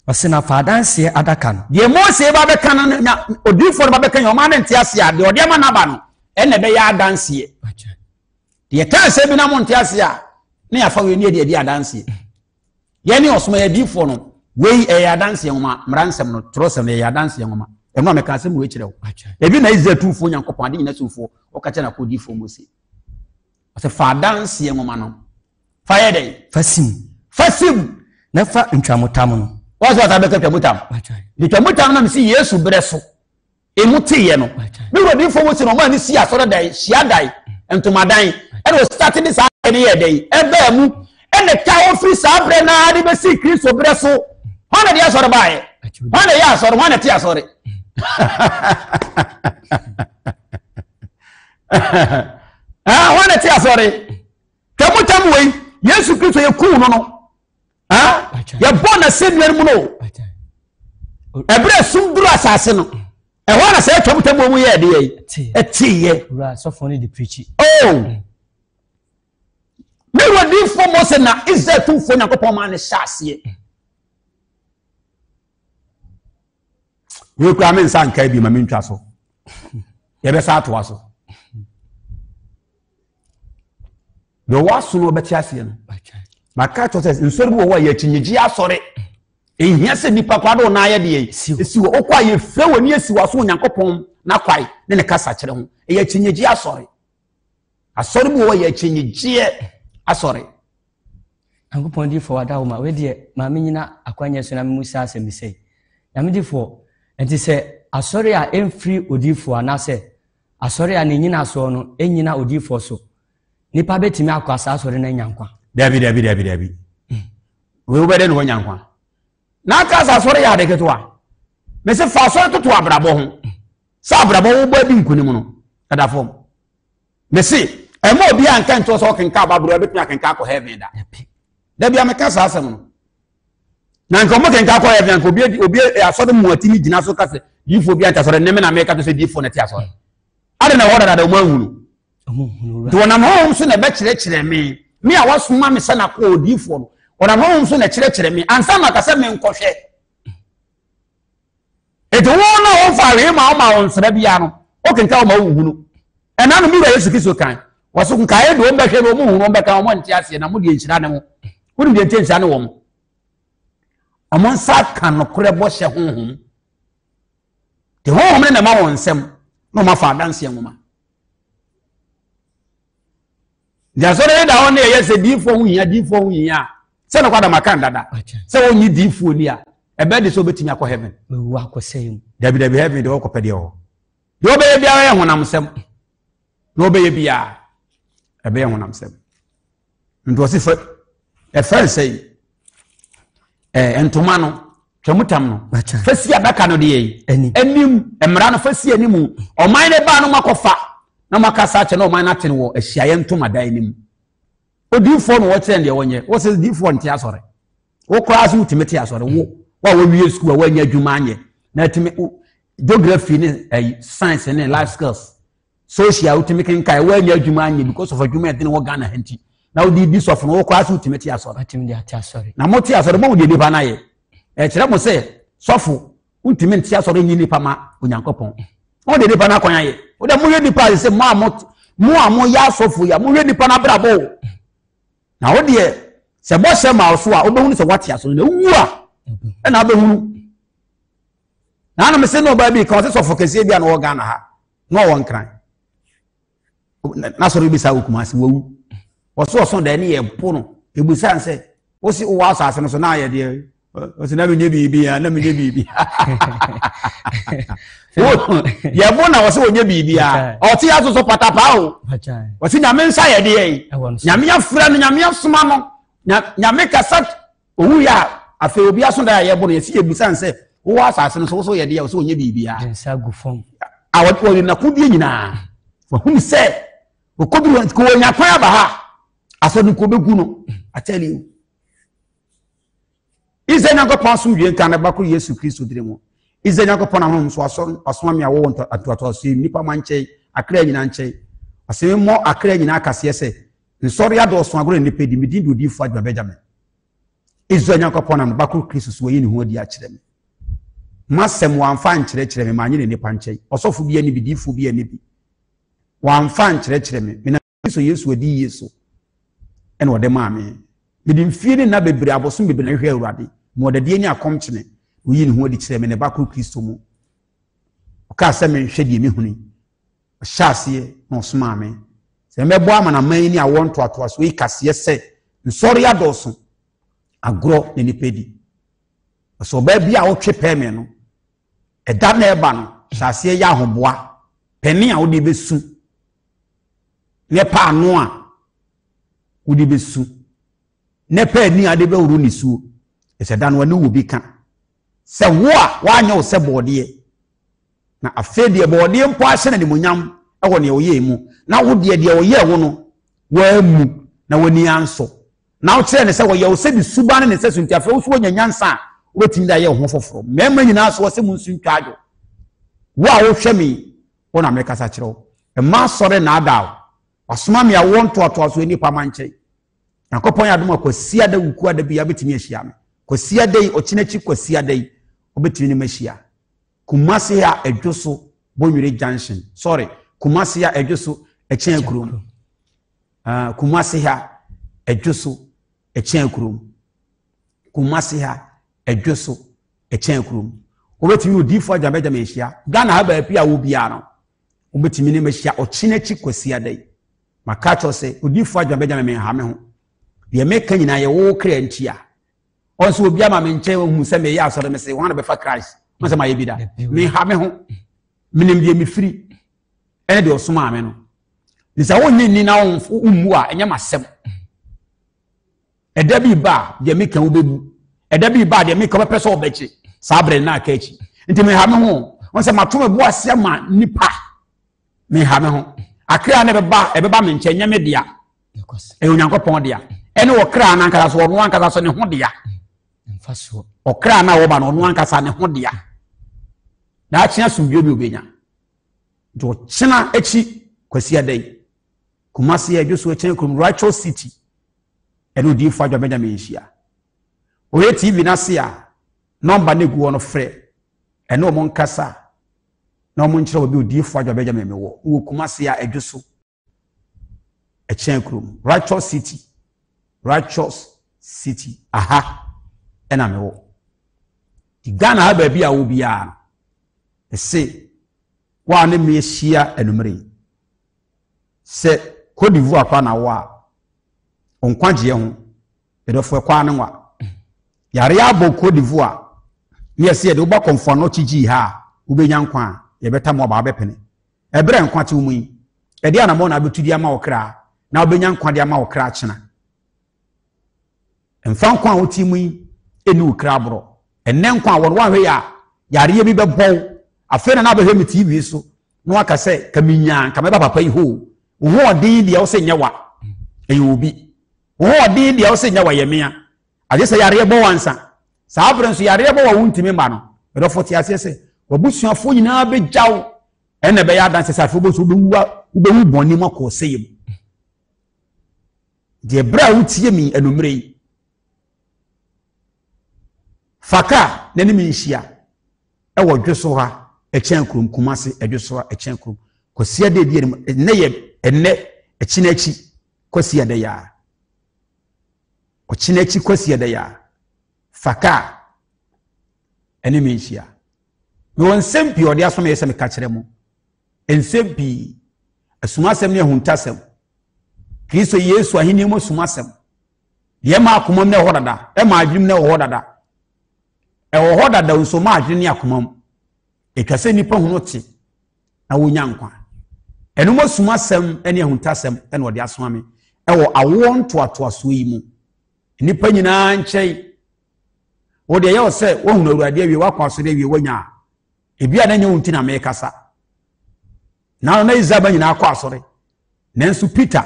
[SPEAKER 2] Ɔse na fa adanseɛ adaka no.
[SPEAKER 1] Deɛ Mose ba bɛka no na odiifoɔ no ba bɛka yɛn ɔma no nte aseɛ a deɛ ɔde ama n'aba no ɛna ɛbɛyɛ adanseɛ. Deɛ yɛka asɛm bi na mo nte aseɛ a ne yɛafa wei ne yɛde adi adanseɛ. Yɛn ne ɔsoma yɛ adiifoɔ no, wei ɛyɛ adanseɛ nwoma, mmara nsɛm no, twerɛsɛm no ɛyɛ adanseɛ nwoma. Ɛno a meka asɛm wei kyerɛ wo. Ebi na Israel tumfoɔ Nyankopɔn, ade nyina somfoɔ, ɔka kyerɛ n'akoa odiifoɔ Mose. Ɔsɛ fa adanseɛ nwoma no. Fa yɛ dɛn?
[SPEAKER 2] Fa sim.
[SPEAKER 1] Fa sim.
[SPEAKER 2] Na fa ntwamutam no.
[SPEAKER 1] Wɔn sɛ wɔsan bɛka twamutam. Ntwamutam na mesi Yesu berɛ so. Emu teeɛ no, ne wura diifoɔ Mose na ɔmaa no sii asɔredan, hyiadan, ntomadan, ɛna ɔstate de saa adeɛ no yɛɛ dɛn? Ɛbaa mu. Ɛna ɛtaa hɔ firi saa berɛ no ara de bɛsii Kristo berɛ so. Hwan na ɛde asɔre baeɛ? Hwan na ɛyɛ asɔre? Hwan na ɛte asɔre? Hwan na ɛte asɔre? Twamutam wei, Yesu Kristo yɛkuu no no, yɛbɔ n'asɛnnua no mu no ɛberɛ sum duru asase no ɛhɔ na sɛ atwam tam mu yɛ ɛdeɛ yi ɛteeɛ oh ne wadifoɔ Mose na Israel tumfoɔ Nyankopɔn maa ne hyɛ aseɛ. Wei koraa me nsa nkae bi ma mentwa so. Yɛbɛsa atoa so. Deɛ ɔwɔ aso no ɔbɛte aseɛ no. Maka kyerɛ sɛ nsɔre bi wɔ hɔ a yɛ akyinnyegye asɔre. Ehia sɛ nipa koraa de ɔnan ayɛ deɛ esi hɔ. Okɔ a yɛfira w'ani asi w'aso Onyankopɔn n'akwae ne ne kasa kyerɛ ho. Ɛyɛ akyinnyegye asɔre. Asɔre bi wɔ hɔ a yɛ akyinnyegyeɛ asɔre.
[SPEAKER 2] Nyankopɔn difoɔ wada wo ma wei deɛ ma me nyina akwanyɛ so na me musa asɛm bi sɛi. Nyame difoɔ, nti sɛ asɔre a ɛmfiri odiyifoɔ anaasɛ asɔre a ne nyinasoɔ no ɛnyina odiyifoɔ so, nipa bɛtumi akɔ saa asɔre no anya nkwa?
[SPEAKER 1] Dabi, dabi, dabi, dabi. Wei wobɛdɛ na wanya nkwa. Na aka sɛ asɔre yɛ ade ketewa. Mese fa asɔre toto abrabɔ ho. Sɛ abrabɔ wobɔ adi nkonim no, ɛda fam. Mese ɛma obi a nka nkyɛw sɛ ɔkenka ababoro ɛbɛtumi akenka akɔ heaven da. Dabi a meka saa asɛm no. Na nka ɔmo kenka akɔ heaven nka obi obi asɔre mu atimi gyina so ka sɛ diifoɔ bi ante asɔre ne me na meka to sɛ diifoɔ na ɛte asɔre. Ade na ɛwɔ dada ɔmo ahunu. Nti wɔnam honhom so na ɛbɛkyerɛkyerɛ me, me a wasoma me sɛ n'akoa odiyifoɔ no, wɔnam honhom so na ɛkyerɛkyerɛ me ansa na aka sɛ menkɔhwɛ. Nti wo na womfa ahwee ma woma wo nsra biara no, wokenka wo ma wonhunu. Ɛna no me wura Yesu Kristo kan, wɔso nkaeɛ de wɔn bɛhwɛ no wɔn nhunu, wɔn bɛka wɔn nte aseɛ na mo deɛ nhyira ne mo. Wonim deɛ nti nhyira ne wɔn? Wɔn nsa ka nokorɛ bɔhyɛ honhom. Te honhom no na ɛma wɔn nsɛm na wɔn afa adanseɛ nwoma. Nti asɔre no da hɔ ne ɛyɛ sɛ diifoɔ ho hia diifoɔ ho hia a sɛ nokɔ adam aka dada sɛ wɔnyi diifoɔ ni a ɛbɛyɛ de sɛ wobɛtumi akɔ heaven. Dabi dabi heaven deɛ wɔkɔpɛ deɛ wɔ deɛ wɔbɛyɛ biara yɛ honam sɛm na wɔbɛyɛ biara ɛbɛyɛ honam sɛm. Nti ɔsi fɛ ɛfɛ nsɛ yi ɛɛ ntoma no twɛmutam no fɛsi adaka no deɛ yi anim mmara no fɛsi anim ɔman no baa no mo akɔfa na mo akasa akyɛ na ɔman no ate no wɔ ahyiaeɛ ntomadan no mu odiifoɔ na wɔkyerɛ deɛ wɔnyɛ wɔsɛ diifoɔ nte asɔre wo koraa so wotumi te asɔre wo wo a wɔwie sukuu a wɔanya adwuma anyɛ na atumi geography ne ɛyi science ne life skills Social wotumi kenkan woanya adwuma anyɛ because of adwuma ɛdene wɔ Ghana ha nti na wode di sɔfo no wokɔ ase wotumi te asɔre.
[SPEAKER 2] Wotumi de ate asɔre.
[SPEAKER 1] Na mote asɔre mo deɛ nipa no ayɛ. Ɛkyerɛ mo sɛ sɔfo wontumi nte asɔre nyi nipa ma Onyankopɔn. Mo deɛ nipa no akwan ayɛ. Wode moyɛ nipa ayɛ sɛ mo a mo mo a moyɛ asɔfo yi a mohwɛ nipa no abrabɔ o. Na wo deɛ sɛ bɔhyɛ ma wo so a wobɛhunu sɛ woate asɔre na wowu a ɛna wobɛhunu. Na anam sɛ na ɔbaa bi ka ɔsɛ sɔfo kɛseɛ bi a na ɔwɔ Ghana ha. Na ɔwɔ nkran n'asɔre bi saa wɔ Kumasi wawu ɔso ɔso dɛ ne yɛ po no ebusa nsɛ wosi wowɔ asase no so na ayɛ deɛ ɔsi na menyɛ biribi a na menyɛ biribi yɛ bo na ɔsi wɔnyɛ biribi a ɔte yɛ asoso patapaa o ɔsi nyame nsa yɛ deɛ yi nyame afra no nyame asoma no nyame kasa Owu yɛ a, afei obi aso da a yɛbɔ no, yɛsi yɛbisa no sɛ, wowɔ asase no so, wo so yɛ deɛ, wo so wɔnyɛ biribiara.
[SPEAKER 2] De nsa gu fam.
[SPEAKER 1] A wɔde n'akodeɛ nyinaa. Wahunu sɛ, wɔkɔduru hɔ, nti wɔnya kwan aba ha, asɔ no nko bɛgu no. I tell you. Israel Nyankopɔn asomdwie nka ne ba koro Yesu Kristo dini mu. Israel Nyankopɔn ahonhom so asɔ asoma me a wɔwɔ ntoatoasoɔ yi nnipa ma nkyɛn, akra nyinaa nkyɛn. Ɔsɛ memmɔ akra nyinaa kaseɛ sɛ, nsɔre adɔɔso agorɔ na nnipa di, me din de odiyifoɔ Adwuma Benjamin. Israel Nyankopɔn nam ne ba koro Kristo so ayi ne ho adi akyerɛ me. M'asɛm wɔamfa ankyerɛkyerɛ me, manyɛ ne nnipa nkyɛn. Ɔsɔfo bi ani bi, diyifoɔ bi ani bi. Wɔamfa ankyerɛkyerɛ me. Menam Kristo Yesu adiyie so ɛna ɔde maa me. Mede mfie ne nna bebree, abosom bebree na hwehwɛ Awurade. Mmuadadeɛ ne akɔmkyene, oyii ne ho adi kyerɛɛ me ne ba koro Kristo mu. Ɔkaa sɛ menhwɛ deɛ mehunu yi. Ɔhyɛɛ aseɛ na ɔsomaa me sɛ mɛbɔ amanaman yi ne awoɔ ntoatoasoɔ yi kaseɛ sɛ, Nsɔre adɔɔso, agorɔ na nnipa di. Ɔsɛ ɔbaa bi a wotwe pɛɛ me no, ɛda na ɛba no, hyɛ aseɛ yɛ ahoboa, pɛne a wode bɛsu, ne paano a wode bɛsu, ne pɛ ani a wode bɛworo nisuo, ɛsɛ da no ɔne wɔ bi ka. Sɛ wo a woanyɛ wo sɛ bɔɔdeɛ, na afei deɛ bɔɔdeɛ mpo ahyɛ no animuonyam wɔ deɛ ɔyɛɛ mu, na wo deɛ deɛ ɔyɛɛ wo no, woammu na w'ani ansɔ, na wokyerɛɛ no sɛ ɔyɛ wo sɛ ne suban ne ne sɛso nti, afei wo nso woanya nyansa a wobɛtumi de ayɛ wo ho foforɔ. Mmarima nyinaa so ɔsɛ mo nsu ntwa adwo. Wo a wohwɛ me yi, wo na mekasa kyerɛ wo. Mma asɔre nnaadaa wo. Wasoma me awoɔ ntoatoasoɔ nnipa ma nkyɛn. Nyankopɔn yɛ adom a Kwasiada Wukuada biara wobɛtumi ahyia me. Kwasiada yi, ɔkyena akyi Kwasiada yi, wobɛtumi ne me ahyia. Kumasi ha Ɛdwo so Bonwire Junction. Sorry, Kumasi ha Ɛdwo so Ɛkyɛn Kurom. Kumasi ha Ɛdwo so Ɛkyɛn Kurom. Kumasi ha Ɛdwo so Ɛkyɛn Kurom. Wobɛtumi ne odiyifoɔ Agya Benjamin ahyia. Ghana ha baabi a wɔ biara no, wobɛtumi ne mahyia ɔkyena akyi Kwasiada yi. Maka akyerɛ sɛ odiyifoɔ Agya Benjamin menha me ho. Deɛ meka nyinaa yɛ wo kra ntia. Ɔn sɛ obi ama me nkyɛn ohun sɛ meyɛ asɔre me se wɔn na bɛfa Christ. Wɔn sɛ mayɛ bi da. Menha me ho. Menim deɛ mefiri ɛne deɛ ɔsomaa me no. Ne sɛ wonnye nni na wommu a ɛnyɛ m'asɛm. Ɛda bi ba a deɛ meka wobɛbu. Ɛda bi ba a deɛ meka wobɛpɛ sɛ wobɛkye. Saa berɛ no na aka akyi. Nti menha me ho. Wɔn sɛ mato me bo ase ama nipa. Menha me ho. Akra no ɛbɛba ɛbɛba me nkyɛn nyɛ me dea. Ɛyɛ Onyankopɔn dea. Ɛne ɔkra no ankasa so ɔno ankasa so ne ho dea. Ɔkra no a wɔba no ɔno ankasa ne ho dea. Daakye asomdwoe bi obɛnya. Nti ɔkyena akyi Kwasiada yi, Kumasi Adwo so ɛkyɛn kurom Righteous City ɛne odiyifoɔ Adwa Benjamin nhyia. Ɔyɛ TV no ase a nɔmba no egu hɔ no frɛ ɛne wɔn nkasa na wɔn nkyerɛ wɔ bi odiyifoɔ Adwa Benjamin mewɔ wɔ Kumasi a Adwo so ɛkyɛn kurom Righteous City Righteous City aha ɛna mewɔ. Ghana ha baabi a wɔ biara no ɛse wo a ne me ahyia anwummere yi, sɛ Cote d'Ivoire koraa na wɔ a, wo nkwagyeɛ ho, medɔfo ɛkɔ ara ne nwa. Yareɛ abɔ Cote d'Ivoire, ne yɛsɛ yɛde woba kɔmfoa nɔkye gyii ha a, wobɛnya nkwa a, yɛbɛtam wo aba wobɛpene. Ɛberɛ a nkwa te wo mu yi, ɛdeɛ anammɔn na wobɛtu de ama wo kra na wobɛnya nkwa de ama wo kra kyena. Mfa nkwa a wote mu yi nni wo kra aborɔ. Ɛnnɛ nkwa a wɔn woanhwɛ yɛ a, yareɛ bi bɛbɔ wo. Afei na na abɛhwɛ me TV so na waka sɛ ka menyaa nka mɛba papa yi hɔ o. Wo ho ɔden deɛ wo sɛ nyɛ wa, ɛyɛ obi. Wo ho ɔden deɛ wo sɛ nyɛ wa yɛ mea. Agye sɛ yareɛ bɔ wo ansa. Saa berɛ nso yareɛ bɔ wo a wontumi mma no. Medɔfo te aseɛ sɛ w'abusuafoɔ nyinaa bɛgya wo. Ɛnna ɛbɛyɛ adanse sɛ afei wobɛhu sɛ wobɛwu bɔne mu akɔ ɔsɛeɛ mu. Deɛ berɛ a wotie mi anummerɛ yi, fa kaa na ne me nhyia ɛwɔ dwoso ha ɛkyɛn kurom Kumase ɛdwoso ha ɛkyɛn kurom Kwasi ada edi anim ɛnɛ yɛ ɛnɛ ɛkyina akyi Kwasi ada yɛ a ɔkyina akyi Kwasi ada yɛ a fa kaa ɛne me nhyia mewɔ nsɛm pii ɔde aso meyɛ sɛ meka kyerɛ mo Nsɛm pii, asumasɛm ne ahuntasɛm, Kristo Yesu ahenni mu asumasɛm, deɛ ɛma akomam na ɛwɔ hɔ dada, ɛma adwenem na ɛwɔ hɔ dada, ɛwɔ hɔ dada nso ma adwene ne akomam. Ɛtwa sɛ nnipa hunu te na wɔnya nkwa. Ɛno mu asumasɛm ne ahuntasɛm na ɔde asoma me ɛwɔ awoɔ ntoatoasoɔ yi mu. Nnipa nyinaa nkyɛn. Wo deɛ ɛyɛ wo sɛ woahunu Awurade awie, woakɔ asɔre awie, woanya a, Ebi a na nyɛ wo nti na mekasa. Na na Israel ba nyinaa kɔ asɔre. Nanso Peter,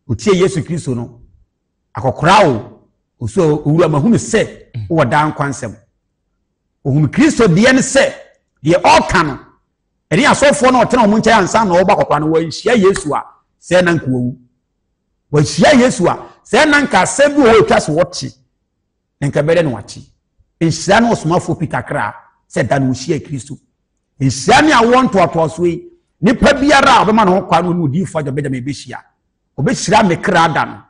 [SPEAKER 1] otie Yesu Kristo no, akɔkora o, osu owura mahunu sɛ wowɔ daa nkwa nsɛm. Ohunu Kristo deɛ ne sɛ deɛ ɔreka no, ɛne asɔfoɔ no ɔtena wɔn nkyɛn ansa na ɔreba akɔkora no, wɔanhyia Yesu a, sɛ na nka wawu. Wɔahyia Yesu a, sɛ na nka asɛm bi wɔ hɔ atwa so wɔte. Na nka ɛbɛyɛ dɛ na wate. Nhyira ne ɔsomafoɔ Peter kra sɛ da no ɔhyiaa Kristo. Nhyira ne awoɔ ntoatoasoɔ yi, nipa biara a ɔbɛma ne ho kwan no ne odiyifoɔ Agya Benjamin bɛhyia. Ɔbɛhyira me kra da no.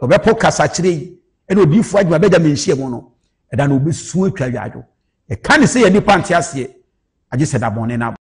[SPEAKER 1] Ɔbɛpo kasakyerɛ yi ɛne odiyifoɔ Agya Benjamin nhyia mu no, ɛda no ɔbɛsu atwa adwadwo. Ɛka ne sɛ yɛ nipa nte aseɛ, agye sɛ da bɔne no aba.